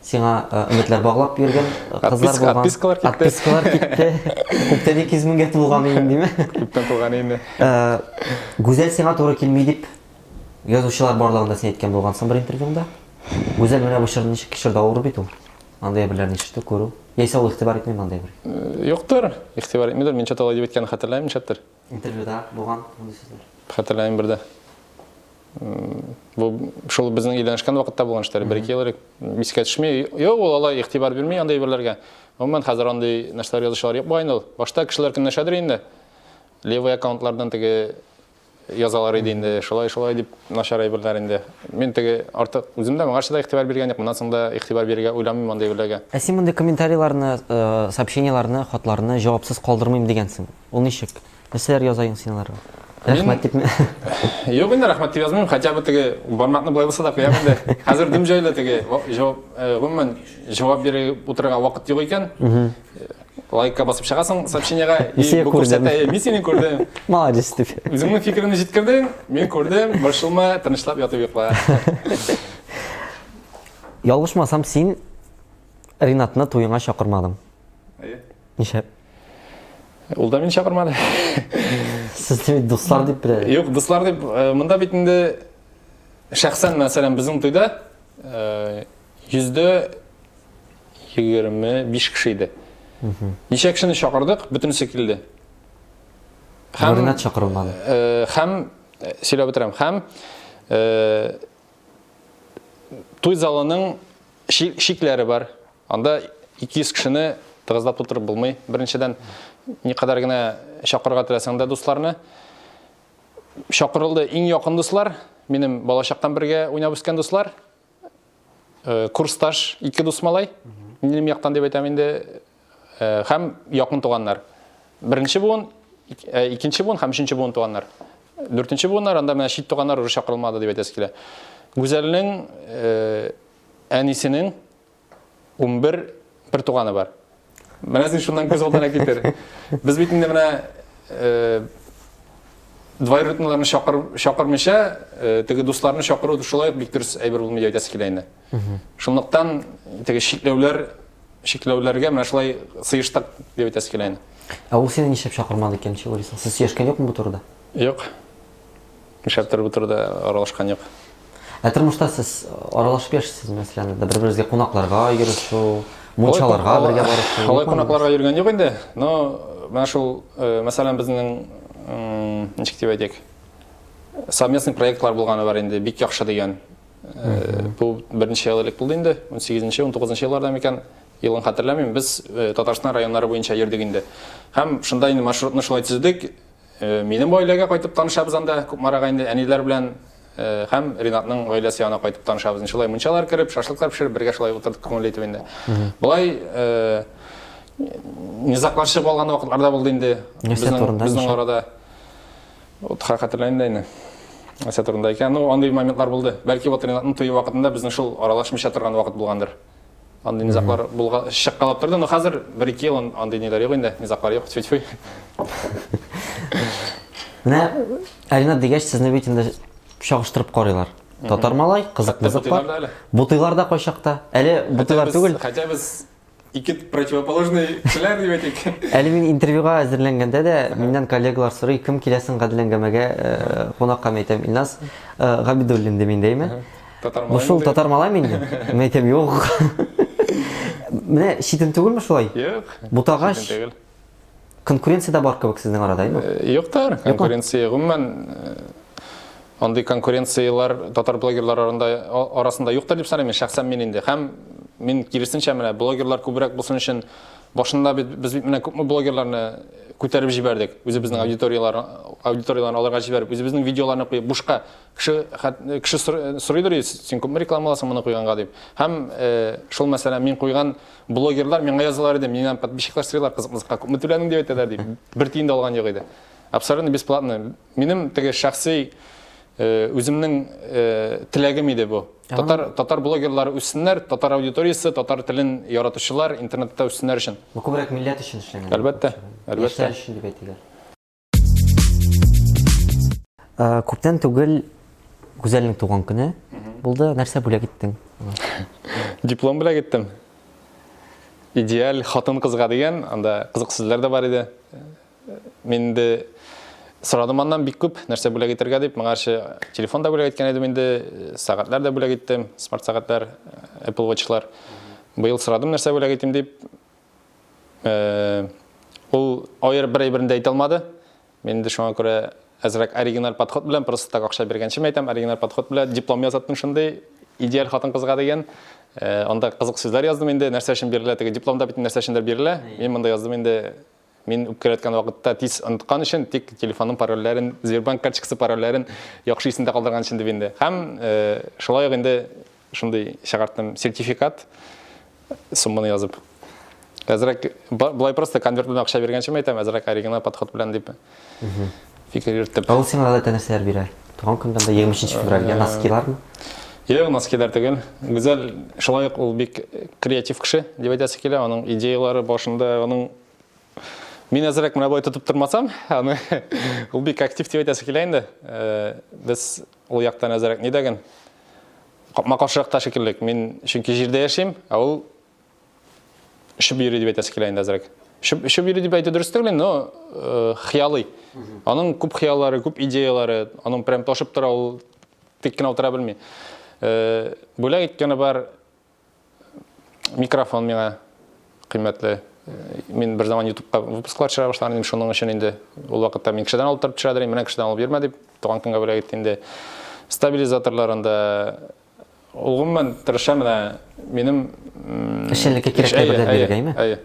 A: Сиңа өметләр баглап йөргән кызлар булган.
B: Отпискалар китте.
A: Отпискалар китте. Күптән 200 меңгә тулган инде, димме?
B: Күптән тулган инде.
A: Гүзәл сиңа туры килми дип язучылар барлыгында син әйткән булгансың бер интервьюңда. Гүзәл менә бу чорны ничек кичерде, авыр бит ул. Андый әйберләрне ишетү, күрү. Яисә ул игътибар итмиме андый
B: әйбергә? Юктыр, игътибар итмидер. Мин чат алай дип әйткәнен хәтерләмим, нишләптер.
A: Интервьюда булган мондый сүзләр.
B: Хәтерләмим бер дә. Бу шул безнең өйләнешкән вакытта булган эшләр, бер-ике ел элек искә төшми. Юк, ул алай игътибар бирми андый әйберләргә. Гомумән, хәзер андый нәрсәләр язучылар юк бугай инде ул. Башта кешеләр көнләшәдер инде. Левый аккаунтлардан теге язалар иде инде, шулай-шулай дип начар әйберләр инде. Мин теге артык үзем дә моңарчы да игътибар биргән юк, моннан соң да игътибар бирергә уйламыйм андый әйберләргә.
A: Ә син мондый комментарийларны, э, сообщениеларны, хатларны җавапсыз калдырмыйм дигәнсең. Ул ничек? Нәрсәләр язаең син аларга? Рәхмәт дип.
B: Юк инде рәхмәт дип язмыйм, хотя бы теге бармакны болай булса да куям инде. Хәзер дөм җайлы теге җавап, э, гомумән җавап биреп утырырга вакыт юк икән. Лайкка басып чыгасың сообщениега,
A: и бу
B: күрсәтә, мин сине күрдем.
A: Молодец дип.
B: Үзеңнең фикереңне җиткердең, мин күрдем, борчылма, тынычлап ятып йокла.
A: Ялгышмасам, син Ринатны туеңа чакырмадың.
B: Әйе.
A: Нишләп?
B: Ул да мине чакырмады.
A: Сез бит дуслар дип белә.
B: Юк, дуслар дип, э, монда бит инде шәхсән, мәсәлән, безнең туйда 125 э, кеше иде. Ничә кешене чакырдык, бөтенесе килде.
A: Һәм Ренат чакырылмады.
B: Э, һәм сөйләп бетерәм. Һәм туй залының шикләре бар. Анда 200 кешене тыгызлап тутырып булмый. Беренчедән, никадәр генә чакырырга теләсәң дә дусларны. Чакырылды иң якын дуслар, минем балачактан бергә уйнап үскән дуслар. Э, курсташ ике дус малай, минем яктан дип әйтәм инде, э, һәм якын туганнар. Беренче буын, э, икенче буын һәм өченче буын туганнар. Дүртенче буыннар анда менә чит туганнар уже чакырылмады дип әйтәсе килә. Гүзәлнең Әнисенең 11 бер туганы бар. Менә син шуннан күз алдына китер. Без бит инде менә э, двоюродныйларны чакыр, чакырмыйча, э, теге дусларны чакыру шулай ук бик дөрес әйбер булмый дип әйтәсе килә инде. Шунлыктан теге чикләүләр чикләүләргә менә шулай сыештык дип әйтәсе килә инде.
A: Ә ул сине нишләп чакырмады икән, ничек уйлыйсың? Сез сөйләшкән юкмы бу турыда?
B: Юк. Нишләптер бу турыда аралашкан юк.
A: Ә тормышта сез аралашып яшисез, мәсәлән, бер-берегезгә кунакларга йөрешү, мунчаларга бергә барышу.
B: Алай кунакларга йөргән юк инде, но менә шул, э, мәсәлән, безнең ничек дип әйтик, совместный проектлар булганы бар инде, бик яхшы дигән. Э, бу берничә ел элек булды инде, 18-нче, 19 елларда микән, елын хәтерләмим. Без э, Татарстан районнары буенча йөрдек инде. Һәм шунда инде маршрутны шулай төзедек. Э, минем гаиләгә кайтып танышабыз анда, Кукмарага инде әниләр белән э, һәм Ринатның гаиләсе янына кайтып танышабыз. Шулай мунчалар кереп, шашлыклар пешереп, бергә шулай утырдык күңелле итеп инде. Болай э, низаклар чыгып алган вакытлар да булды инде.
A: Нәрсә турында?
B: Безнең арада. Вот хәтерләмим дә инде. Нәрсә турында икән. Ну, андый моментлар булды. Бәлки вот Ринатның туе вакытында безнең шул аралашмыйча торган вакыт булгандыр. Андый низаклар булга чыккалап торды, но хәзер бер-ике ел андый ниләр юк инде, низаклар юк, тьфу-тьфу.
A: Менә Алина дигәч, сезне бит инде чагыштырып карыйлар. Татар малай, кызык мызык бар. Бутыйлар да кайчакта. Әле бутыйлар түгел.
B: Хотя без ике противоположный кешеләр дип әйтик.
A: Әле мин интервьюга әзерләнгәндә дә миннән коллегалар сорый, кем киләсең Гадел әңгәмәгә э, кунакка, мин әйтәм, Илназ э, Габидуллин дим инде, әйме?
B: Татар
A: Бу шул татар малай мин. Мин әйтәм, юк. Менә читен түгелме шулай?
B: Юк.
A: Бутагач. Конкуренция дә бар кебек сезнең арада, әйме?
B: Э, юктыр, конкуренция гомумән э, Андый конкуренцияләр татар блогерлары арасында, арасында юктыр дип саныйм мин, шәхсән мин инде. Һәм мин киресенчә менә блогерлар күбрәк булсын өчен башында бит без бит менә күпме блогерларны күтәреп җибәрдек. Үзебезнең аудиторияләр аудиторияләрне аларга җибәреп, үзебезнең видеоларны куеп бушка кеше кеше сорыйдыр, син күпме реклама аласың моны куйганга дип. Һәм э, шул мәсәлән мин куйган блогерлар миңа язалар иде, миннән подписчиклар сорыйлар, кызык-мызыкка күпме түләдең дип әйтәләр дип. Бер тиен дә алган юк иде. Абсолютно бесплатно. Минем теге шәхси э, үземнең э, теләгем иде бу. Татар татар блогерлары үссеннәр, татар аудиториясе, татар телен яратучылар интернетта үссеннәр өчен.
A: Бу күбрәк милләт өчен эшләнгән.
B: Әлбәттә, әлбәттә.
A: Яшьләр өчен дип әйтик. Э, күптән түгел Гүзәлнең туган көне булды. Нәрсә бүләк иттең?
B: Диплом бүләк иттем. Идеаль хатын-кызга дигән, анда кызык сүзләр дә бар иде. Мин инде сорадым аннан бик күп нәрсә бүләк итәргә дип. Моңарчы телефон да бүләк иткән идем инде, сәгатьләр дә бүләк иттем, смарт сәгатьләр, Apple Watch'лар. Быел сорадым нәрсә бүләк итим дип. Э, ул аерып бер әйберен дә әйтә алмады. Мин инде шуңа күрә әзрәк оригиналь подход белән, просто так акча биргәнче әйтәм, оригиналь подход белән диплом ясаттым шундый идеаль хатын-кызга дигән. Э, анда кызык сүзләр яздым инде, нәрсә өчен бирелә, теге дипломда бит нәрсә өчендер бирелә. Мин монда яздым инде Мин үпкәләткән вакытта тиз оныткан өчен, тик телефонның парольләрен, Сбербанк карточкасы парольләрен яхшы исемдә калдырган өчен дип инде. Һәм э, шулай ук инде шундый чыгарттым сертификат сумманы язып. Әзрәк болай просто конверт белән акча биргәнче әйтәм, әзрәк оригинал подход белән дип фикер йөрттем.
A: Ә ул сиңа гадәттә нәрсәләр бирә? Туган көндә 23 февральгә э, носкилармы?
B: Юк, носкилар түгел. Гүзәл шулай ук ул бик креатив кеше дип әйтәсе килә. Аның идеялары башында, аның Мин әзрәк менә болай тотып тормасам, аны ул бик актив дип әйтәсе килә инде. Э, без ул яктан әзрәк ни дәген? Капма-каршырак та шикелле. Мин чөнки җирдә яшим, ә ул очып йөри дип әйтәсе килә инде әзрәк. Очып, очып йөри дип әйтү дөрес түгел, но э, хыялый. Аның күп хыяллары, күп идеялары, аның прям ташып тора, ул тик кенә утыра белми. Э, бүләк иткәне бар, Микрофон миңа кыйммәтле. Мин бер заман ютубка выпусклар төшерә башлаган идем, шуның өчен инде ул вакытта мин кешедән алып торып төшерә идем, менә кешедән алып йөрмә дип, туган көнгә бүләк итте инде. Стабилизаторларында ул гомумән тырыша менә минем
A: эшчәнлеккә кирәкле әйберләр бирергә, әйме?
B: Әйе.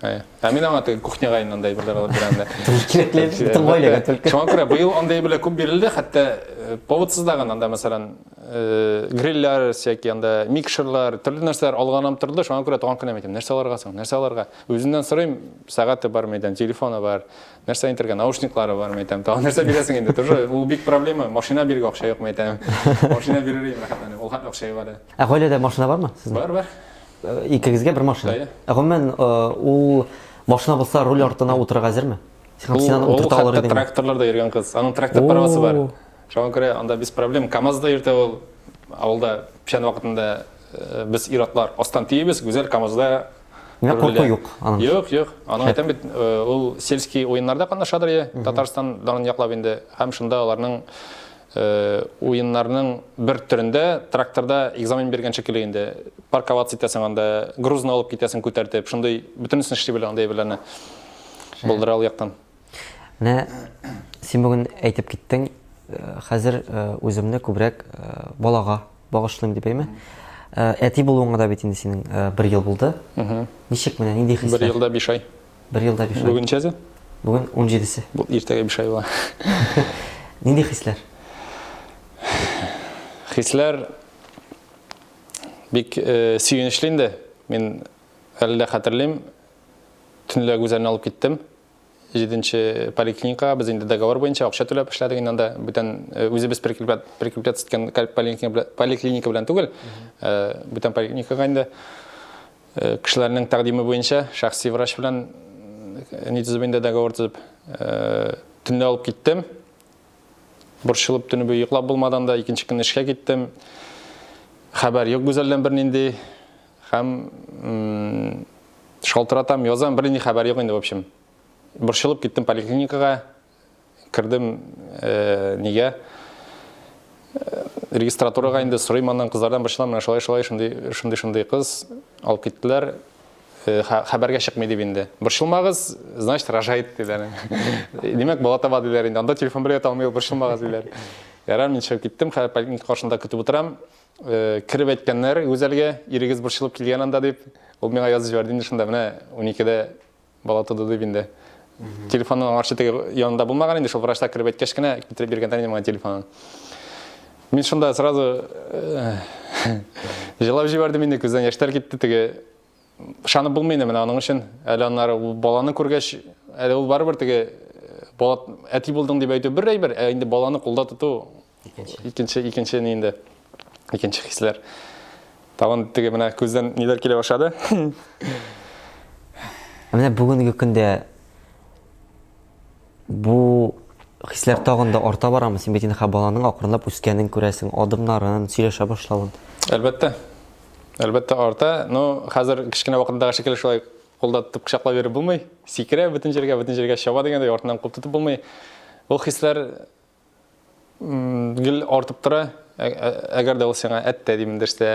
B: Әйе. Ә мин аңа теге кухняга инде андай әйберләр алып бирәм дә.
A: Кирәкле бөтен гаиләгә
B: только. Шуңа күрә быел андай әйберләр күп бирелде, хәтта э, поводсыз да гына анда мәсәлән э, грильләр всякие анда микшерлар, төрле нәрсәләр алганым торды. Шуңа күрә туган көнем әйтәм, нәрсә алырга соң, нәрсә алырга? Үзеннән сорыйм, сәгате бар мәйдан, телефоны бар, нәрсә әйтергә, наушниклары бар мәйтәм. Тагын нәрсә бирәсең инде? Тоже ул бик проблема. Машина бирергә акча юк мәйтәм. Машина бирер идем, рәхәтләнеп. Ул хәтле акча юк әле.
A: Ә гаиләдә машина бармы сезнең?
B: Бар, бар.
A: Икегезгә бер машина.
B: Әйе.
A: Ә гомумән, ул машина булса, руль артына утырырга әзерме? Син
B: Ул,
A: син аны
B: ул
A: утырта алыр
B: хәтта
A: идеңме?
B: тракторларда йөргән кыз. Аның трактор правасы бар.
A: О.
B: Шуңа күрә анда без проблем. КАМАЗда йөртә ул. Авылда печән вакытында э, без ир-атлар астан тиебез, Гүзәл КАМАЗда
A: Менә курку
B: рульдә.
A: юк аның.
B: Юк, юк. Аның
A: Шәп.
B: әйтәм бит, э, ул сельский уеннарда катнашадыр, е, Татарстан данын яклап инде. Һәм шунда аларның Уеннарның бер төрендә тракторда экзамен биргән шикелле инде. Парковаться итәсең анда, грузны алып китәсең күтәртеп, шундый бөтенесен эшли белә андый әйберләрне. Булдыра ул яктан.
A: Менә син бүген әйтеп киттең, хәзер үземне күбрәк балага багышлыйм дип, әйме? Әти булуыңа да бит инде синең бер ел булды. Ничек менә, нинди хисләр?
B: Бер елда 5 ай.
A: Бер елда 5 ай.
B: Бүген ничәсе?
A: Бүген 17-се.
B: Бу иртәгә 5 ай була.
A: Нинди хисләр?
B: Хисләр бик э, сөенечле инде. Мин әле дә хәтерлим. Төнлә Гүзәлне алып киттем. Җиденче поликлиникага без инде договор буенча акча түләп эшләдек инде анда. Бүтән э, үзебез прикреплять прикрепляться иткән поликлиника поликлиника белән түгел, э, бүтән поликлиникага инде. Э, кешеләрнең тәкъдиме буенча шәхси врач белән э, ни төзеп инде договор төзеп э, төнлә алып киттем. Борчылып төне буе йоклап булмадан да икенче көнне эшкә киттем. Хәбәр юк Гүзәлдән бернинди. Һәм шалтыратам, язам, бернинди хәбәр юк инде, в общем. Борчылып киттем поликлиникага. Кердем э, нигә? Э, регистратурага инде сорыйм аннан кызлардан борчылам, менә шулай шулай шундый шундый шундый кыз алып киттеләр. Э, хәбәргә чыкмый дип инде. Борчылмагыз, значит, рожает диләр. Димәк, бала таба диләр инде. Анда телефон белән ята алмый, борчылмагыз диләр. Ярар, мин чыгып киттем, хәзер поликлиника каршында көтеп утырам. Э, кереп әйткәннәр Гүзәлгә, ирегез борчылып килгән анда дип. Ул миңа язып җибәрде инде шунда, менә 12-дә бала туды дип инде. Телефонын аңарчы теге янында булмаган инде, шул врачта кереп әйткәч кенә китереп биргәннәр инде миңа телефонын. Мин шунда сразу э, җылап җибәрдем инде, күздән яшьләр китте теге. Ышанып булмый инде менә аның өчен. Әле аннары ул баланы күргәч, әле ул барыбер теге э, бала әти булдың дип әйтү бер әйбер, ә инде баланы кулда тоту икенче икенче икенче ни инде. Икенче хисләр. Тагын теге менә күздән ниләр килә башлады.
A: Ә менә бүгенге көндә бу хисләр тагын да арта барамы? Син бит инде баланың акрынлап үскәнен күрәсең, адымнарын, сөйләшә башлавын.
B: Әлбәттә. Әлбәттә арта, но хәзер кечкенә вакытындагы шикелле шулай кулда тотып кочаклап йөреп булмый. Сикерә бөтен җиргә, бөтен җиргә чаба дигәндәй, артыннан куып тотып булмый. Ул хисләр гел артып тора. Әгәр дә ул сиңа әттә дип эндәшсә,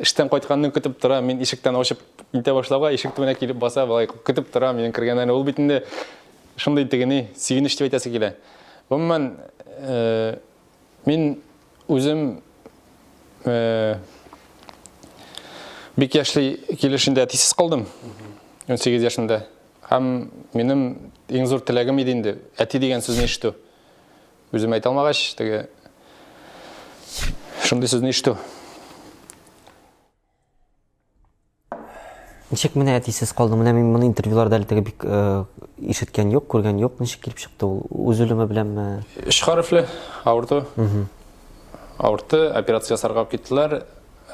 B: эштән кайтканны көтеп тора, мин ишектән ачып китә башлауга, ишек төбенә килеп баса, болай көтеп тора минем кергәннән. Ул бит инде шундый теге ни, сөенеч дип әйтәсе килә. Гомумән, мин үзем бик яшьли килеш инде әтисез калдым. 18 яшемдә. Һәм минем иң зур теләгем иде инде әти дигән сүзне ишетү. Үзем әйтә алмагач, теге шундый сүзне ишетү.
A: Ничек менә әтисез калдың? Менә мин моны интервьюларда әле теге бик э, ишеткән юк, күргән юк. Ничек килеп чыкты ул? Үз үлеме беләнме?
B: Өч хәрефле авырту. Авыртты, операция ясарга алып киттеләр.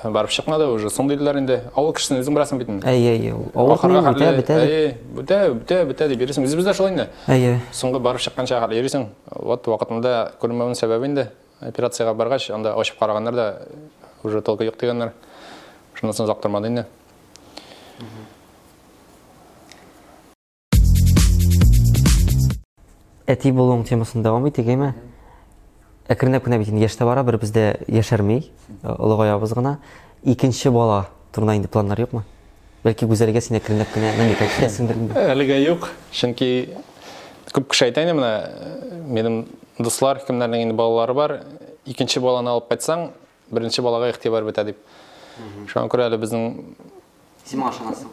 B: Барып чыкмады, уже соң диделәр инде. Авыл кешесен үзең беләсең бит инде.
A: Әйе, әйе. Авыртмый, бетә, бетә.
B: Әйе, бетә, бетә, бетә дип йөрисең. Үзебез дә шулай инде.
A: Әйе.
B: Соңгы барып чыкканча хәтле йөрисең. Вот вакытында күренмәүнең сәбәбе инде. Операциягә баргач, анда ачып караганнар да, уже толку юк дигәннәр. Шуннан соң озак тормады инде.
A: Әти булуың темасын дәвам итик, әйме? Әкренләп кенә бит инде яшь тә бара, бер бездә яшәрми, олыгаябыз гына. Икенче бала турында инде планнар юкмы? Бәлки Гүзәлгә син әкренләп кенә намекать итәсеңдер инде.
B: Әлегә юк, чөнки күп кеше әйтә инде менә минем дуслар, кемнәрнең инде балалары бар, икенче баланы алып кайтсаң, беренче балага игътибар бетә дип. Шуңа күрә әле безнең
A: Син моңа ышанасың?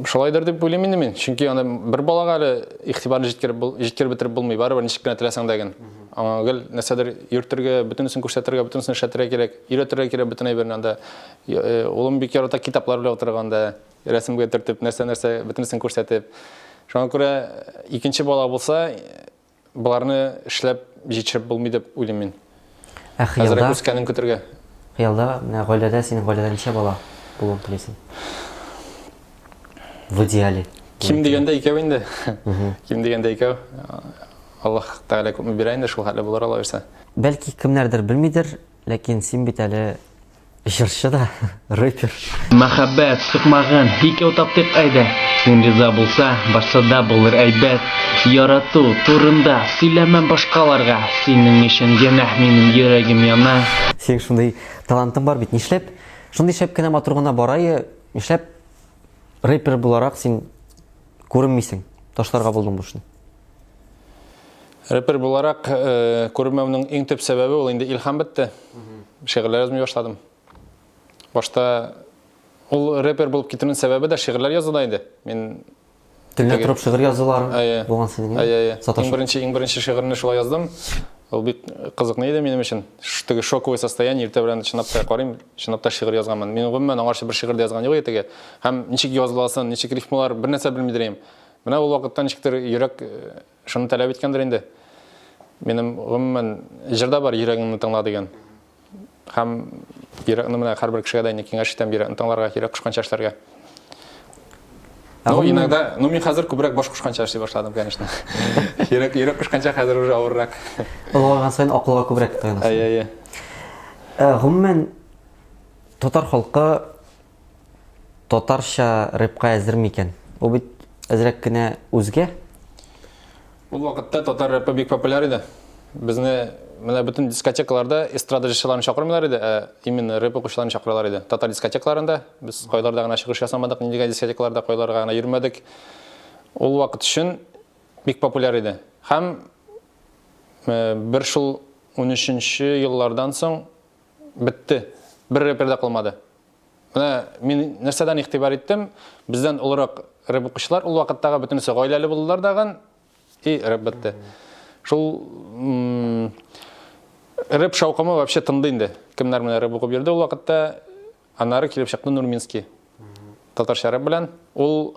B: Шулайдыр дип уйлыйм инде мин. Чөнки аны бер балага әле игътибарны җиткереп җиткереп бетереп булмый. Барыбер ничек кенә теләсәң дә ген. Аңа гел нәрсәдер йөртергә, бөтенесен күрсәтергә, бөтенесен эшләтергә кирәк, өйрәтергә кирәк бөтен әйберне анда. Э, улым бик ярата китаплар белән утырганда, рәсемгә төртеп, нәрсә-нәрсә бөтенесен күрсәтеп. Шуңа күрә икенче бала булса, Боларны эшләп җитешеп булмый дип уйлыйм мин.
A: Ә хыялда?
B: Әзрәк үскәнен көтергә.
A: Хыялда, менә гаиләдә, синең гаиләдә ничә бала булуын телисең? В идеале.
B: Ким дигәндә икәү инде. Ким дигәндә икәү. Аллаһ Тәгалә күпме бирә инде, шул хәтле булыр Алла бирсә.
A: Бәлки кемнәрдер белмидер, ләкин син бит әле Җырчы да, рэпер.
E: Мәхәббәт сукмагын икәү таптыйк әйдә, Син риза булса, барсы да булыр әйбәт. Ярату турында сөйләмәм башкаларга, Синең өчен генә минем йөрәгем яна.
A: Синең шундый талантың бар бит, нишләп шундый шәп кенә матур гына барае, нишләп рэпер буларак син күренмисең? Ташларга булдың бу эшне.
B: Рэпер буларак э, күренмәүнең иң төп сәбәбе ул инде илһам бетте. Шигырьләр язмый башладым. Башта ул рэпер булып китүнең сәбәбе дә шигырьләр язуда иде. Мин
A: Төнлә торып шигырь язулар булган синең.
B: Әйе, әйе. Иң беренче, иң беренче шигырьне шулай яздым. Ул бик кызыклы иде минем өчен. Теге шоковый состояние, иртә белән чынлап та карыйм, чынлап та шигырь язганмын. Мин гомумән аңарчы бер шигырь дә язган юк иде теге. Һәм ничек языласын, ничек рифмалар, бер нәрсә белми идем. Менә ул вакытта ничектер йөрәк э, шуны таләп иткәндер инде. Минем гомумән җырда бар йөрәгеңне тыңла дигән. Һәм йөрәкне менә һәрбер кешегә дә инде киңәш итәм йөрәкне тыңларга, йөрәк кушканча эшләргә. Ну, иногда, ну, мин хәзер күбрәк баш кушканча эшли башладым, конечно. Йөрәк, йөрәк кушканча хәзер уже авыррак.
A: Олыгайган саен акылга күбрәк таянасың.
B: Әйе, әйе.
A: Э, гомумән, татар халкы Татарча рэпка әзер микән? Ул бит әзрәк кенә үзгә.
B: Ул вакытта татар рэпы бик популяр иде. Безне менә бөтен дискотекаларда эстрада җырчыларын чакырмыйлар иде, ә именно рэп укучыларны чакыралар иде. Татар дискотекаларында без кайларда гына чыгыш ясамадык, нинди генә дискотекаларда кайларга гына йөрмәдек. Ул вакыт өчен бик популяр иде. Һәм э, бер шул 2013 еллардан соң бетте. Бер рэпер да калмады. Менә мин нәрсәдән игътибар иттем, бездән олырак рэп укучылар ул вакыттагы бөтенесе гаиләле булдылар дагын, и рэп бетте. Шул рэп шаукымы вообще тынды инде. Кемнәр менә рэп укып йөрде ул вакытта, аннары килеп чыкты Нурминский. Татарча рэп белән. Ул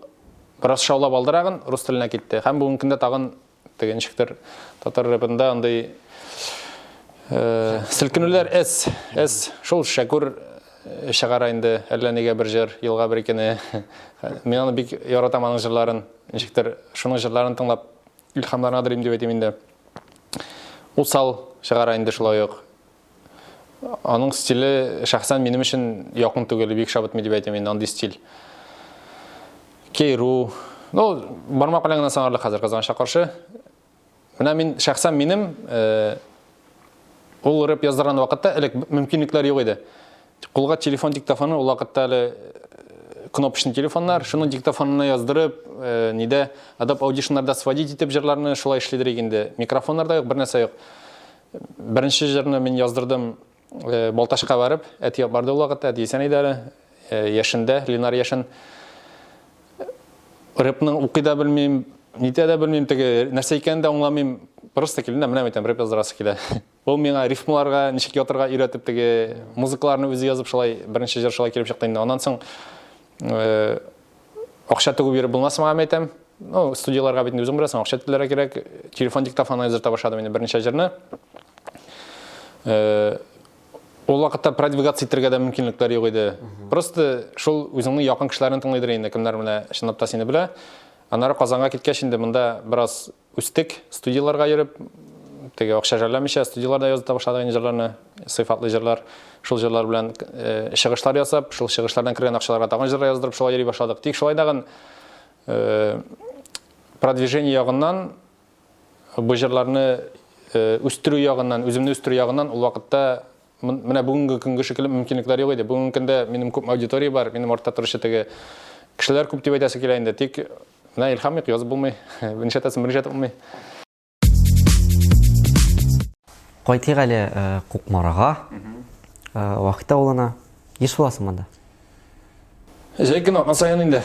B: бераз шаулап алды рагын, рус теленә китте. Һәм бүгенге көндә тагын Теге ничектер татар рэпында андый э, селкенүләр эс, эс. Шул Шәкүр э, чыгара инде әллә нигә бер җыр, елга бер икене. Мин аны бик яратам аның җырларын. Ничектер шуның җырларын тыңлап илһамланадыр инде дип әйтим инде. Усал чыгара инде шулай ук. Аның стиле шәхсән минем өчен якын түгел, бик шабыт дип әйтәм инде андый стиль. Кейру. Ну, бармак белән генә санарлык хәзер кызганычка каршы. Менә мин шәхсән минем э, ул рэп яздырган вакытта элек мөмкинлекләр юк иде. Кулга телефон диктофоны ул вакытта әле э, кнопочный телефоннар, шуның диктофонына яздырып, э, нидә Adobe Audition'ларда сводить итеп җырларны шулай эшлидер инде. Микрофоннар да юк, бер нәрсә юк. Беренче җырны мин яздырдым э, Балтачка барып, әти барды ул вакытта, әти исән иде әле, э, яшендә, Ленар Яшен. Рэпның укый да белмим, нитә дә белмим, теге нәрсә икәнен дә аңламыйм. Просто килдем дә, менә әйтәм, рэп яздырасы килә. Ул миңа рифмаларга ничек ятырга өйрәтеп, теге музыкаларны үзе язып шулай беренче җыр шулай килеп чыкты инде. Аннан соң э, Акча түгеп йөреп булмас моңа, әйтәм. Ну, студияләргә бит инде үзең беләсең, акча түләргә кирәк. Телефон диктофонына яздырта башладым инде берничә җырны. Э, ул вакытта продвигаться итәргә дә мөмкинлекләр юк иде. Просто шул үзеңнең якын кешеләрен тыңлыйдыр инде, кемнәр менә чынлап та сине белә. Аннары Казанга киткәч инде монда бераз Үстек, студияләргә йөреп, теге акча жәлләмичә студияләрдә язып та башладык инде җырларны, сыйфатлы җырлар. Шул җырлар белән э, чыгышлар ясап, шул чыгышлардан кергән акчаларга тагын җырлар яздырып шулай йөри башладык. Тик шулай дагын э, продвижение ягыннан бу җырларны э, үстерү ягыннан, үземне үстерү ягыннан ул вакытта Менә бүгенге көнге шикелле мөмкинлекләр юк иде. Бүгенге көндә минем күп аудитория бар, минем артта торучы теге кешеләр күп дип әйтәсе килә инде. Тик менә илһам юк, язып булмый. Берничә әйтәсең, берничә әйтеп булмый.
A: Кайтыйк әле э, Кукмарага, э, Вахит авылына. Еш буласың монда?
B: Җәй көне атна саен инде.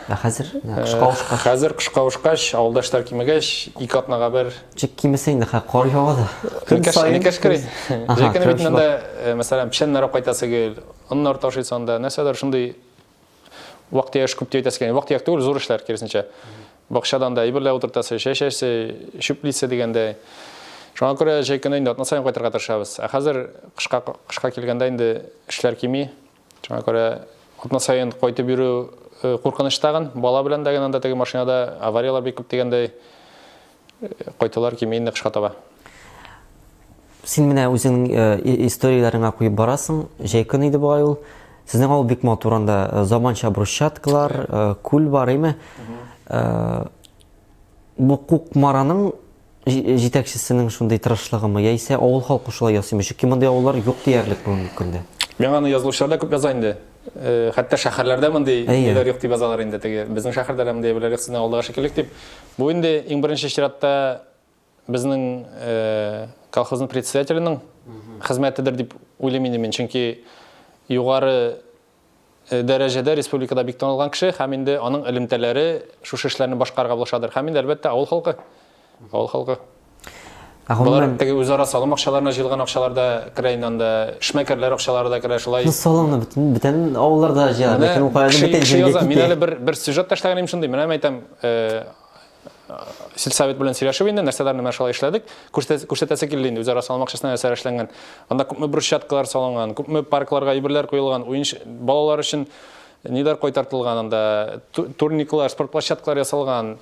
A: Ә хәзер кышка авышкач.
B: Хәзер кышка авышкач, авылда эшләр кимегәч, ике атнага бер.
A: Чик кимесе инде, хә кар ява да.
B: Көн саен. Көн. Җәй көне бит монда, э, мәсәлән, печәннәр алып кайтасы гел, оннар ташыйсы анда, нәрсәдер шундый вак-төяк эш күп дип әйтәсе килә. Вак-төяк түгел, зур эшләр, киресенчә. Бакчадан да әйберләр утыртасы, чәчәсе, чүплисе дигәндәй. Шуңа күрә җәй көне инде атна саен кайтырга тырышабыз. Ә хәзер кышка кышка килгәндә инде эшләр кими. Шуңа күрә атна саен кайтып йөрү э, куркыныч тагын. Бала белән дә генә анда теге машинада аварияләр бик күп дигәндәй э, кайтулар кими инде кышка таба.
A: Син менә үзеңнең э, историяләреңә куеп барасың. Җәй көне иде бугай ул. Сезнең авыл бик матур анда э, заманча брусчаткалар, э, күл бар, име? Бу Кукмараның җитәкчесенең шундый тырышлыгымы, яисә авыл халкы шулай ясыймы? Чөнки мондый авыллар юк диярлек бүгенге көндә.
B: Миңа аны язылучылар да күп яза инде. Хәтта шәһәрләрдә мондый ниләр юк дип язалар инде теге. Безнең шәһәрдә дә мондый әйберләр юк, сезнең авылдагы шикелле дип. Бу инде иң беренче чиратта безнең э, колхозның председателенең хезмәтедер дип уйлыйм инде мин. Чөнки югары э, дәрәҗәдә республикада бик танылган кеше һәм инде аның элемтәләре шушы эшләрне башкарырга булышадыр. Һәм инде әлбәттә авыл халкы. Авыл халкы.
A: Ә
B: Болар
A: гомумән,
B: теге үзара салым акчаларына җыелган акчалар да керә инде анда, эшмәкәрләр акчалары да керә шулай.
A: ну, салымны бөтен, бөтен авылларда җыялар,
B: Менә
A: ләкин ул каядыр
B: кеше,
A: бөтен
B: кеше
A: җиргә
B: яза. Мин
A: китә.
B: әле бер бер сюжет ташлagан идем шундый. Менә әйтәм, э, сельсовет белән сөйләшеп инде нәрсәләрне менә шулай эшләдек. Күрсәтәсе килде инде үзара салым акчасына нәрсәләр эшләнгән. Анда күпме брусчаткалар салынган, күпме паркларга әйберләр куелган, уен балалар өчен ниләр кайтартылган анда, турниклар, спорт площадкалар ясалган.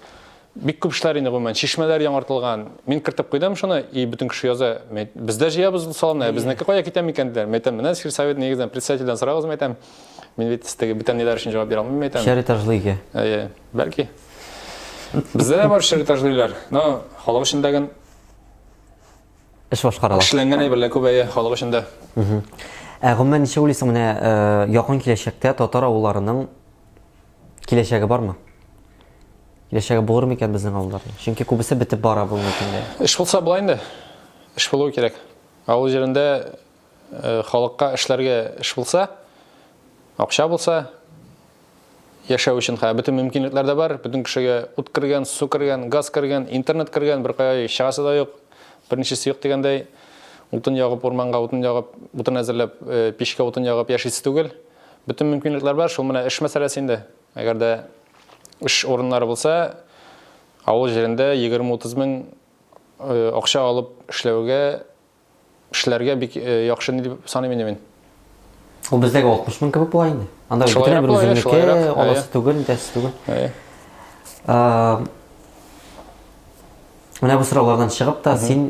B: Бик күп эшләр инде гомумән, чишмәләр яңартылган. Мин кертеп куйдым шуны, и бөтен кеше яза, без дә җыябыз ул салымны, ә безнеке кая китә микән диләр. Мин әйтәм, менә сельсовет нигездән председательдән сорагыз, мин әйтәм. Мин бит теге бүтән ниләр өчен җавап бирә алмыйм, мин әйтәм.
A: Өчәр этажлы өйгә.
B: Әйе, бәлки. Бездә дә бар өчәр этажлы өйләр. Но халык өчен дә
A: эш башкарыла.
B: Эшләнгән әйберләр күп әйе, халык өчен дә.
A: Ә гомумән ничек уйлыйсың, менә э, якын киләчәктә татар авылларының киләчәге бармы? Киләчәге булыр микән безнең авылларның? Чөнки күбесе бетеп бара бүгенге көндә.
B: Эш булса була инде. Эш булуы кирәк. Авыл җирендә халыкка эшләргә эш булса, акча булса, яшәү өчен хә бөтен мөмкинлекләр дә бар, бөтен кешегә ут кергән, су кергән, газ кергән, интернет кергән, беркая чыгасы да юк, берничәсе юк дигәндәй, утын ягып урманга утын ягып, утын әзерләп, пичкә утын ягып яшисе түгел. Бөтен мөмкинлекләр бар, шул менә эш мәсьәләсе инде. Әгәр дә эш урыннары булса, авыл җирендә 20-30 мең акча алып эшләүгә эшләргә бик яхшы ни дип саныйм инде мин.
A: Ул бездәге 60 мең кебек була инде. Анда бөтенләй бер үзеңнеке, аласы түгел, нитәсе түгел. Менә бу сораулардан чыгып та, син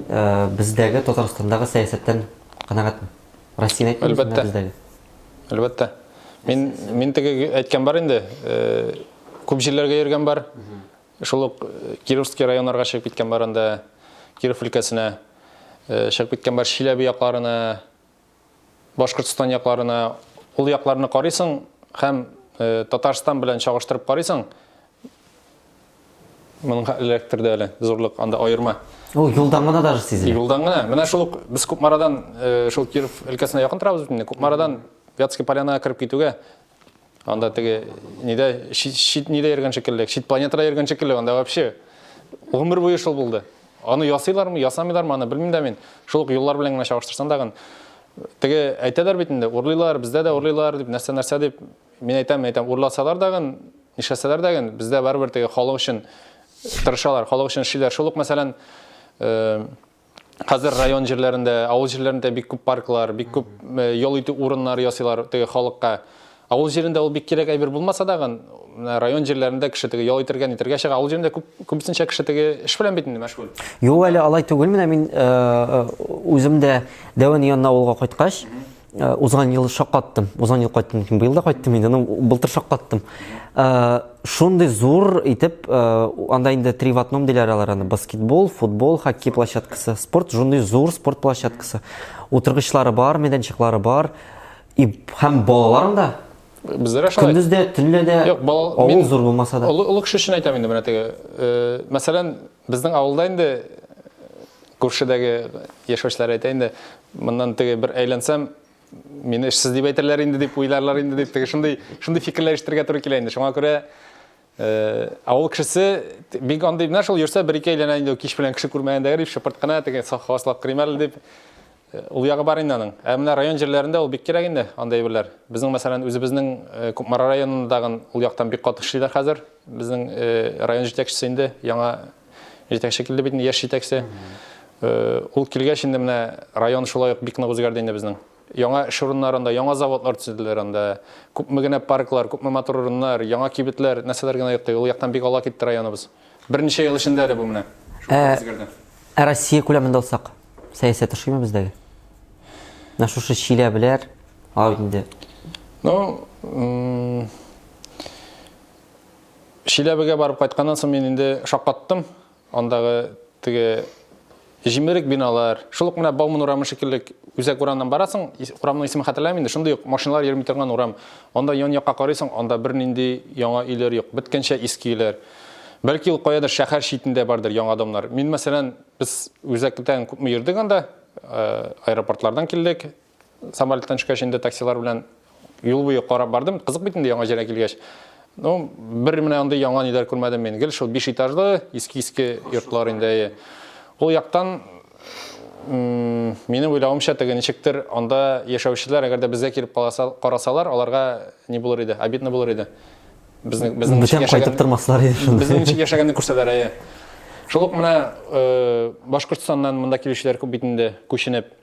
A: бездәге Татарстандагы сәясәттән канәгатьме? Россияне әйтмим,
B: Әлбәттә.
A: бездәге.
B: Әлбәттә. Мин мин теге әйткән бар инде, күп җирләргә йөргән бар. Шул ук Кировский районнарга чыгып киткән бар анда, Киров өлкәсенә чыгып киткән бар, Чиләбе якларына, Башкортстан якларына. Ул якларны карыйсың һәм Татарстан белән чагыштырып карыйсың, моның эләктерде әле зурлык, анда аерма.
A: Ул юлдан гына даже сизелә.
B: Юлдан гына. Менә шул ук без Кукмарадан, шул Киров өлкәсенә якын торабыз бит инде. Кукмарадан Вятский Полянага кереп китүгә Анда теге нидә чит нидә йөргән шикелле, чит планетада йөргән шикелле, анда вообще гомер буе шул булды. Аны ясыйлармы, ясамыйлармы, аны белмим дә мин. Шул ук юллар белән генә чагыштырсаң тагын. Теге әйтәләр бит инде, урлыйлар, бездә дә урлыйлар дип, нәрсә-нәрсә дип. Мин әйтәм, әйтәм, урласалар дагын, нишләсәләр дагын, бездә барыбер теге халык өчен тырышалар, халык өчен эшлиләр. Шул ук, мәсәлән, э, Хәзер район җирләрендә, авыл җирләрендә бик күп парклар, бик күп э, ял итү урыннары ясыйлар теге халыкка. Авыл җирендә ул бик кирәк әйбер булмаса да, менә район җирләрендә кеше теге ял итергә, нитергә чыга. Авыл җирендә күп күбесенчә кеше теге эш белән бит инде мәшгуль.
A: Юк әле алай түгел. Менә мин э, э, үзем дә Дәвән янына авылга кайткач, Э, узган ел шаккаттым. Узган ел кайттым, быел да кайттым инде, ну, былтыр шаккаттым. Э, шундый зур итеп, э, анда инде три в одном диләр алар аны, баскетбол, футбол, хоккей площадкасы, спорт, шундый зур спорт площадкасы. Утыргычлары бар, мәйданчыклары бар. И һәм балалар анда.
B: Бездә дә шулай.
A: Көндез дә, төнлә дә.
B: Юк, бала,
A: авыл зур булмаса да.
B: Олы, олы кеше өчен әйтәм инде менә теге. Мәсәлән, безнең авылда инде күршедәге яшәүчеләр әйтә инде, моннан теге бер әйләнсәм, мине эшсез дип әйтерләр инде дип уйларлар инде дип, теге шундый шундый фикерләр ишетергә туры килә инде. Шуңа күрә э, авыл кешесе бик андый менә шул йөрсә бер-ике әйләнә инде кич белән кеше күрмәгәндә дип шыпырт кына теге һава керим әле дип. Э, ул ягы бар инде аның. Ә менә район җирләрендә ул бик кирәк инде андый әйберләр. Безнең мәсәлән үзебезнең э, Кукмара районындагы ул яктан бик каты эшлиләр хәзер. Безнең район җитәкчесе инде яңа Җитәкче килде бит инде, яшь җитәкче. Э, ул килгәч инде менә район шулай ук бик нык үзгәрде инде безнең. Яңа эш урыннары анда, яңа заводлар төзеделәр анда. Күпме генә парклар, күпме матур урыннар, яңа кибетләр, нәрсәләр генә юк. Ул яктан бик алга китте районыбыз. Берничә ел эчендә әле бу менә.
A: Ә, ә Россия күләмендә алсак, сәясәт ошыймы бездәге? Менә шушы чиләбеләр, алар инде.
B: Ну, Чиләбегә барып кайтканнан соң мин инде шаккаттым. Андагы теге җимерек биналар, шул ук менә Бауман урамы шикелле үзәк урамнан барасың, урамның исемен хәтерләмим инде, шундый ук машиналар йөрми торган урам. Анда ян-якка карыйсың, анда бернинди яңа өйләр юк, беткәнчә иске өйләр. Бәлки ул каядыр шәһәр читендә бардыр яңа домнар. Мин, мәсәлән, без үзәктән күпме йөрдек анда, э, аэропортлардан килдек, Самолеттан төшкәч инде таксилар белән юл буе карап бардым. Кызык бит инде яңа җиргә килгәч. Ну, бер менә андый яңа ниләр күрмәдем мин. Гел шул биш этажлы иске-иске йортлар инде. Әйе. Ул яктан минем уйлавымча, теге ничектер анда яшәүчеләр, әгәр дә безгә килеп каласа, карасалар, аларга ни булыр иде, обидно булыр иде. Безнең безнең
A: ничек кайтып тормаслар иде
B: шунда. Безнең ничек яшәгәнне күрсәләр, әйе. Шул ук менә э, Башкортстаннан монда килүчеләр күп бит инде, күченеп.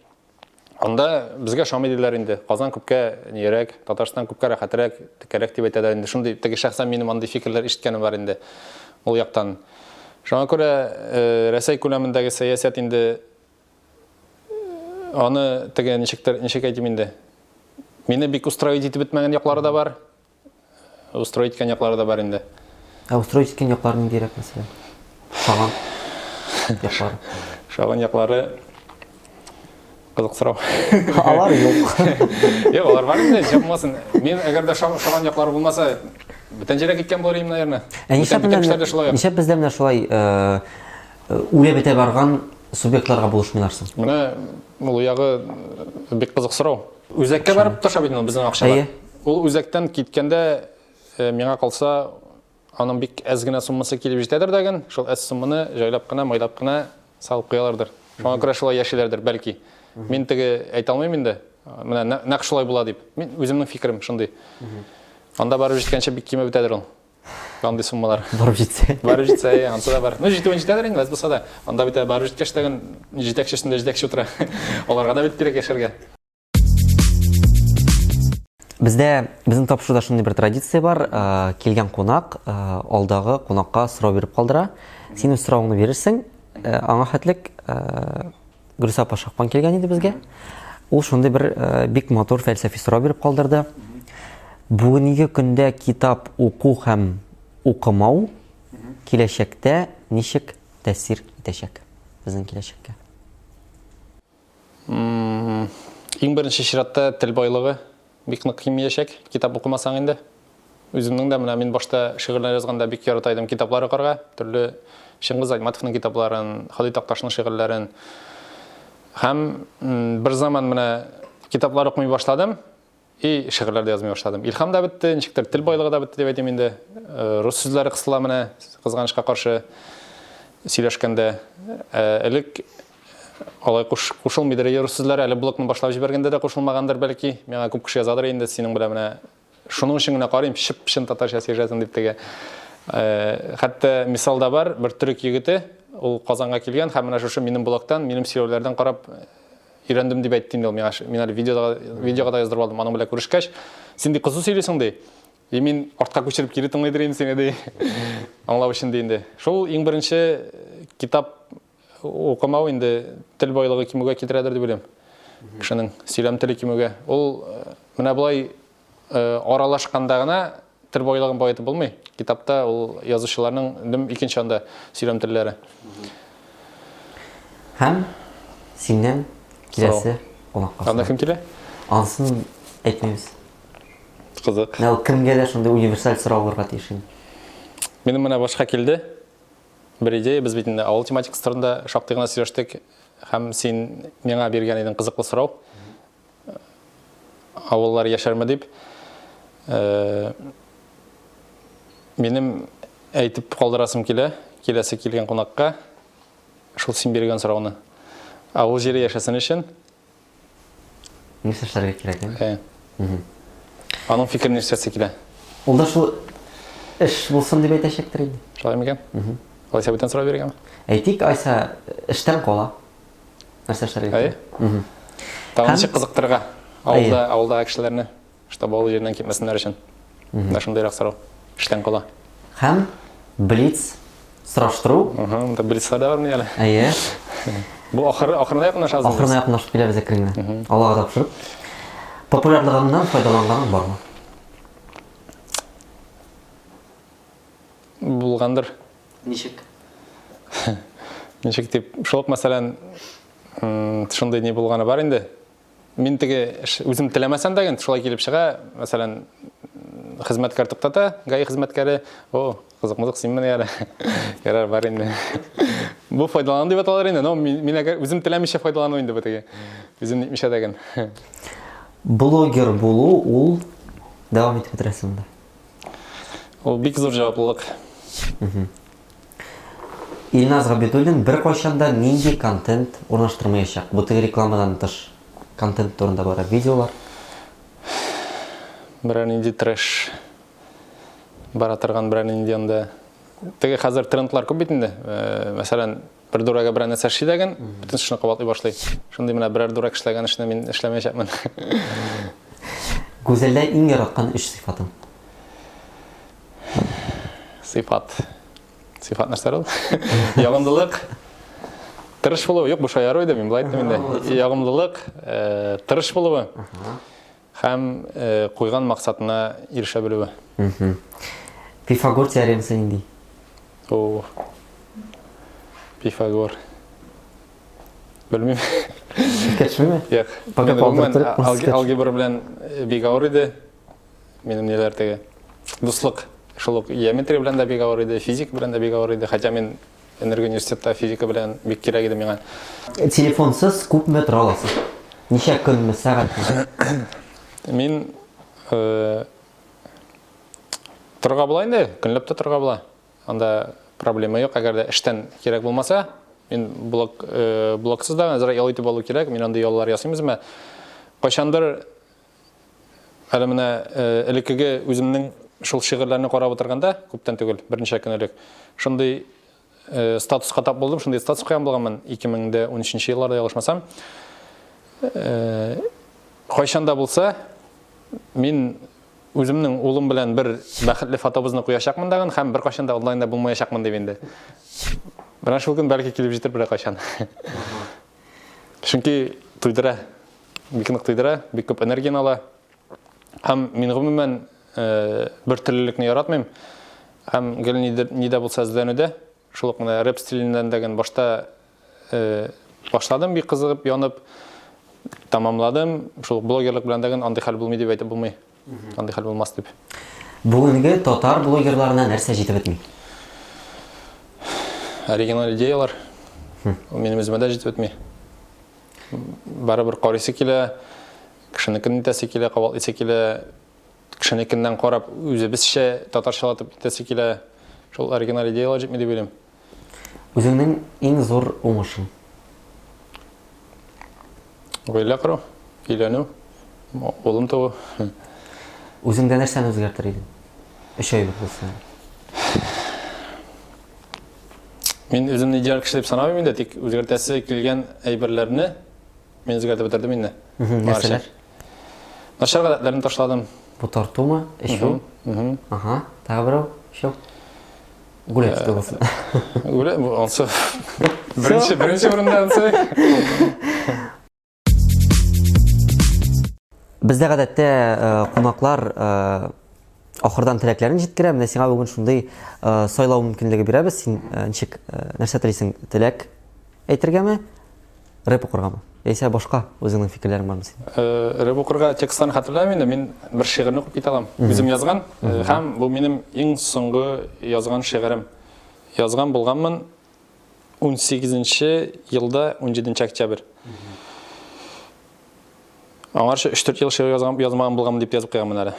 B: Анда безгә ошамый диләр инде. Казан күпкә нирәк, Татарстан күпкә рәхәтрәк, текәрәк дип әйтәләр инде. Шундый теге шәхсән минем андый фикерләр ишеткәнем бар инде ул яктан. Шуңа күрә э, Рәсәй күләмендәге сәясәт инде э, аны теге ничектер, ничек әйтим инде. Мине бик устроить итеп бетмәгән яклары да бар. Устроить иткән яклары да бар инде.
A: Ә устроить иткән яклары ниндирәк, мәсәлән? Шаган яклары.
B: Шаган яклары кызык сорау.
A: Алар юк.
B: Юк, алар бар инде, җапмасын. Мин әгәр дә шаган яклары булмаса, бүтән җиргә киткән булыр идем, наверное.
A: Ә нишләп менә нишләп бездә менә шулай э, э, үлә бетә барган субъектларга булышмыйлар соң?
B: Менә ул ягы бик кызык сорау. Үзәккә барып таша бит инде безнең акчалар.
A: Әйе.
B: Ул үзәктән киткәндә, миңа калса, аның бик әз генә суммасы килеп җитәдер дәген, шул әз сумманы җайлап кына, майлап кына салып куялардыр. Шуңа күрә шулай яшиләрдер, бәлки. Мин теге әйтә алмыйм инде, менә нәкъ шулай була дип. Мин үземнең фикерем шундый. Анда барып җиткәнче бик кимеп бетәдер ул. Андый суммалар.
A: Барып җитсә.
B: Барып җитсә, әйе, ансы да бар. Ну, җитүен җитәдер инде, әз булса да. Анда бит барып җиткәч тә җитәкче өстендә җитәкче утыра. Аларга да бит кирәк яшәргә.
A: Бездә безнең тапшыруда шундый бер традиция бар, килгән кунак алдагы кунакка сорау биреп калдыра. Син үз соравыңны бирерсең, аңа хәтлек Гөлүсә апа Шахпан килгән иде безгә. Ул шундый бер бик матур фәлсәфи сорау биреп калдырды. Бүгенге көндә китап уку һәм укымау киләчәктә ничек тәэсир итәчәк безнең киләчәккә?
B: Иң беренче чиратта тел байлыгы бик нык кимиячәк, китап укымасаң инде. Үземнең дә менә мин башта шигырьләр язганда бик ярата идем китаплар укырга, төрле Чыңгыз Айтматовның китапларын, Һади Такташның шигырьләрен. Һәм бер заман менә китаплар укымый башладым, И шигырьләр дә язмый башладым. Илһам да бетте, ничектер тел байлыгы да бетте дип әйтим инде. Э, рус сүзләре кысыла менә, кызганычка каршы сөйләшкәндә. Э, элек алай куш, кушылмыйдыр рус сүзләре, әле блокны башлап җибәргәндә дә кушылмагандыр бәлки. Миңа күп кеше язадыр инде, синең белән менә шуның өчен генә карыйм, чып-чын татарча сөйләшәсең дип теге. Э, хәтта мисал да бар, бер төрек егете, ул Казанга килгән һәм менә шушы минем блоктан, минем сөйләүләрдән карап өйрәндем дип әйтте инде ул миңа. Мин әле видеода видеога да яздырып алдым, аның белән күрешкәч. Син ди кызу сөйлисең ди. И мин артка күчереп кире тыңлыйдыр инде сине ди. Аңлау өчен ди инде. Шул иң беренче китап укымау инде тел байлыгы кимүгә китерәдер дип уйлыйм. Кешенең сөйләм теле кимүгә. Ул менә болай аралашканда гына тел байлыгын баетып булмый. Китапта ул язучыларның дөм икенче анда сөйләм телләре.
A: Һәм синнән киләсе кунакка.
B: Анда кем килә?
A: Ансын әйтмибез.
B: Кызык.
A: Менә ул кемгә дә шундый универсаль сорау булырга тиеш инде.
B: Минем менә башка килде бер идея. Без бит инде авыл тематикасы турында шактый гына сөйләштек. Һәм син миңа биргән идең кызыклы сорау. Авыллар яшәрме дип, минем әйтеп калдырасым килә, киләсе килгән кунакка шул син биргән сорауны. Авыл җире яшәсен өчен
A: нәрсә эшләргә кирәк?
B: Ә. Аның фикерен ишетәсе килә.
A: Ул да шул эш булсын дип әйтәчәктер инде.
B: Шулай микән? Алайса бүтән сорау бирергәме?
A: Әйтик, Айса эштән кала. Нәрсә эшләргә
B: Әйе. Тагын ничек кызыктырырга авылда, авылдагы кешеләрне, чтобы авыл җиреннән китмәсеннәр өчен. Менә шундыйрак сорау. Эштән кала.
A: Һәм блиц сораштыру.
B: Ага, монда блицлар да бармы әле?
A: Әйе.
B: Бу ахыры, ахырына якынлашабыз.
A: Ахырына якынлашып киләбез әкрен генә. Аллага тапшырып. Популярлыгыңнан файдаланганың бармы?
B: Булгандыр.
A: Ничек?
B: Ничек дип, шул ук мәсәлән, шундый ни булганы бар инде. Мин теге үзем теләмәсәм дә шулай килеп чыга, мәсәлән, хезмәткәр туктата, ГАИ хезмәткәре, о, кызык-мызык син менә әле. Ярар, бар инде. Бу файдалану дип аталар инде, но мин әгәр үзем теләмичә файдалану инде бу теге. Үзем нитмичә дәген.
A: Блогер булу ул дәвам итеп бетерәсең монда.
B: Ул бик зур җаваплылык.
A: Илназ Габидуллин беркайчан да нинди контент урнаштырмаячак? Бу теге рекламадан тыш контент турында бара видеолар.
B: Берәр нинди трэш бара торган берәр нинди анда. Теге хәзер трендлар күп бит инде. Э, мәсәлән, бер дурага берәр нәрсә эшли дәген, бөтен шуны кабатлый башлый. Шундый менә берәр дурак эшләгән эшне мин эшләмәячәкмен.
A: Гүзәлдә иң яраткан өч сыйфатың?
B: Сыйфат. Сыйфат нәрсә ул? Ягымлылык. Тырыш булу, юк, бу шаяру иде, мин болай әйттем инде. Ягымлылык, э, тырыш булуы һәм э, куйган максатына ирешә белүе.
A: Пифагор теоремасы нинди?
B: О. Пифагор. Белмим.
A: Кәшмиме?
B: Юк.
A: Пока
B: Алгебра белән э, бик авыр иде. Минем ниләр теге. Дуслык. Шул ук геометрия белән дә бик авыр иде, физика белән дә бик авыр иде. Хотя мин Энергоуниверситетта физика белән бик кирәк иде миңа.
A: Телефонсыз күпме тора аласыз? Ничә көнме, сәгатьме?
B: Мин э, торырга була инде, көнләп тә торырга була. Анда проблема юк, әгәр дә эштән кирәк булмаса, мин блок, э, блоксыз да әзрәк ял итеп алу кирәк, мин андый яллар ясыйм үземә. Кайчандыр әле менә э, элеккеге үземнең шул шигырьләрне карап утырганда, күптән түгел, берничә көн элек, шундый э, статуска тап булдым, шундый статус куйган булганмын 2013 елларда ялгышмасам. Э, кайчан да булса, мин үземнең улым белән бер бәхетле фотобызны куячакмын дагын һәм беркайчан да онлайнда булмаячакмын дип инде. Менә шул көн бәлки килеп җитер берәр кайчан. Чөнки туйдыра, бик нык туйдыра, бик күп энергияне ала. Һәм мин гомумән э, бер төрлелекне яратмыйм. Һәм гел ни дә булса эзләнүдә. Шул ук менә рэп стиленнән дә башта э, башладым бик кызыгып, янып, тәмамладым. Шул ук блогерлык белән дә андый хәл булмый дип әйтеп булмый. Андый хәл булмас дип.
A: Бүгенге татар блогерларына нәрсә җитеп бетми?
B: Оригиналь идеялар. Минем үземә дә җитеп бетми. Барыбер карыйсы килә, кешенекен итәсе килә, кабатлыйсы килә, кешенекеннән карап үзебезчә татарчалатып итәсе килә. Шул оригиналь идеялар җитми дип уйлыйм.
A: Үзеңнең иң зур уңышың?
B: Гаилә кору, өйләнү, улым туу.
A: Үзеңдә нәрсәне үзгәртер идең? Өч әйбер булса.
B: Мин үземне идеаль кеше дип санамыйм инде, тик үзгәртәсе килгән әйберләрне мин үзгәртеп бетердем инде.
A: Нәрсәләр?
B: Начар гадәтләрне ташладым.
A: Бу тартумы, эчү? Ага, тагы берәү, эчү. Гулять итү булсын.
B: Гулять, ансы. Беренче, беренче урында ансы.
A: Бездә гадәттә э, кунаклар э, ахырдан теләкләрен җиткерә. Менә сиңа бүген шундый э, сайлау мөмкинлеге бирәбез. Син ничек, нәрсә телисең? Теләк әйтергәме? Рэп укыргамы? Яисә башка үзеңнең фикерләрең бармы синең?
B: Рэп укырга текстларын хәтерләмим инде. Мин бер шигырьне укып китә алам. Үзем язган һәм бу минем иң соңгы язган шигырем. Язган булганмын 18 елда 17 октябрь. Аңарчы 3-4 ел шигырь язган, язмаган булганмын дип язып куйганмын әле.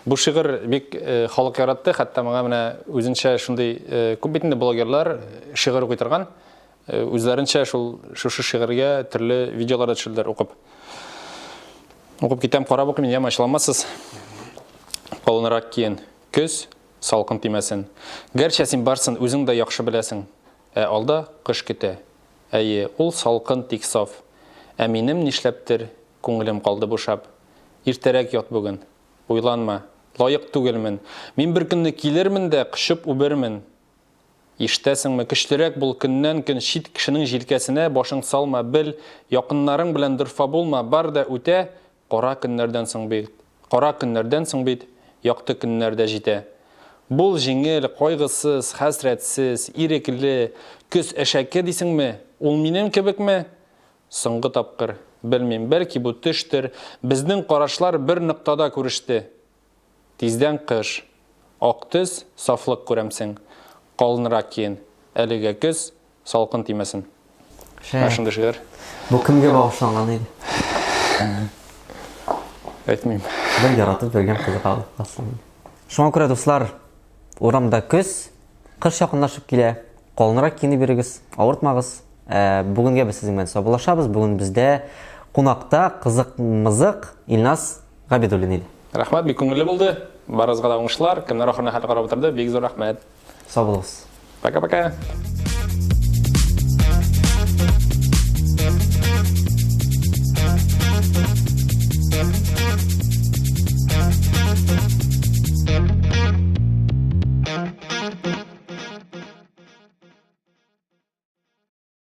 B: Бу шигырь бик э, халык яратты, хәтта моңа менә үзенчә шундый э, күп бит инде блогерлар шигырь укый торган, э, үзләренчә шул шушы шигырьгә төрле видеолар да төшерделәр укып. Укып китәм, карап укыйм, яме ачыламасыз. Калынрак киен. Көз Салкын тимәсен. Гәрчә син барсын үзең дә яхшы беләсең. Ә алда кыш көтә. Әйе, ул салкын, тик саф. Ә минем, нишләптер, күңелем калды бушап. Иртәрәк ят бүген. Уйланма. Лаек түгелмен. Мин беркөнне килермен дә, кочып үбермен. Ишетәсеңме, көчлерәк бул, көннән-көн чит кешенең җилкәсенә башың салма, бел, якыннарың белән дорфа булма, бар да үтә, Кара көннәрдән соң бит, кара көннәрдән соң бит, якты көннәр дә җитә. Бул җиңел, кайгысыз, хәсрәтсез, ирекле, көз әшәке дисеңме? Ул минем кебекме? Соңгы тапкыр, белмим, бәлки бу төштер, безнең карашлар бер ноктада күреште. Тиздән кыш. Ак төс, сафлык күрәмсең. Калынрак киен. Әлегә көз, Салкын тимәсен.
A: Шәп.
B: Менә шундый шигырь.
A: Бу кемгә багышланган иде?
B: Әйтмим.
A: Бер яратып бергән кызык алып калсын. Шуңа күрә, дуслар, урамда көз, кыш якынлашып килә. Калынрак киенеп йөрегез, авыртмагыз. Ә, бүгенгә без сезнең белән саубуллашабыз. Бүген бездә кунакта кызык-мызык Илназ Габидуллин иде.
B: Рәхмәт, бик күңелле булды. Барыгызга да уңышлар. Кемнәр ахырына хәтле карап утырды, бик зур рәхмәт.
A: Сау булыгыз.
B: Пока-пока.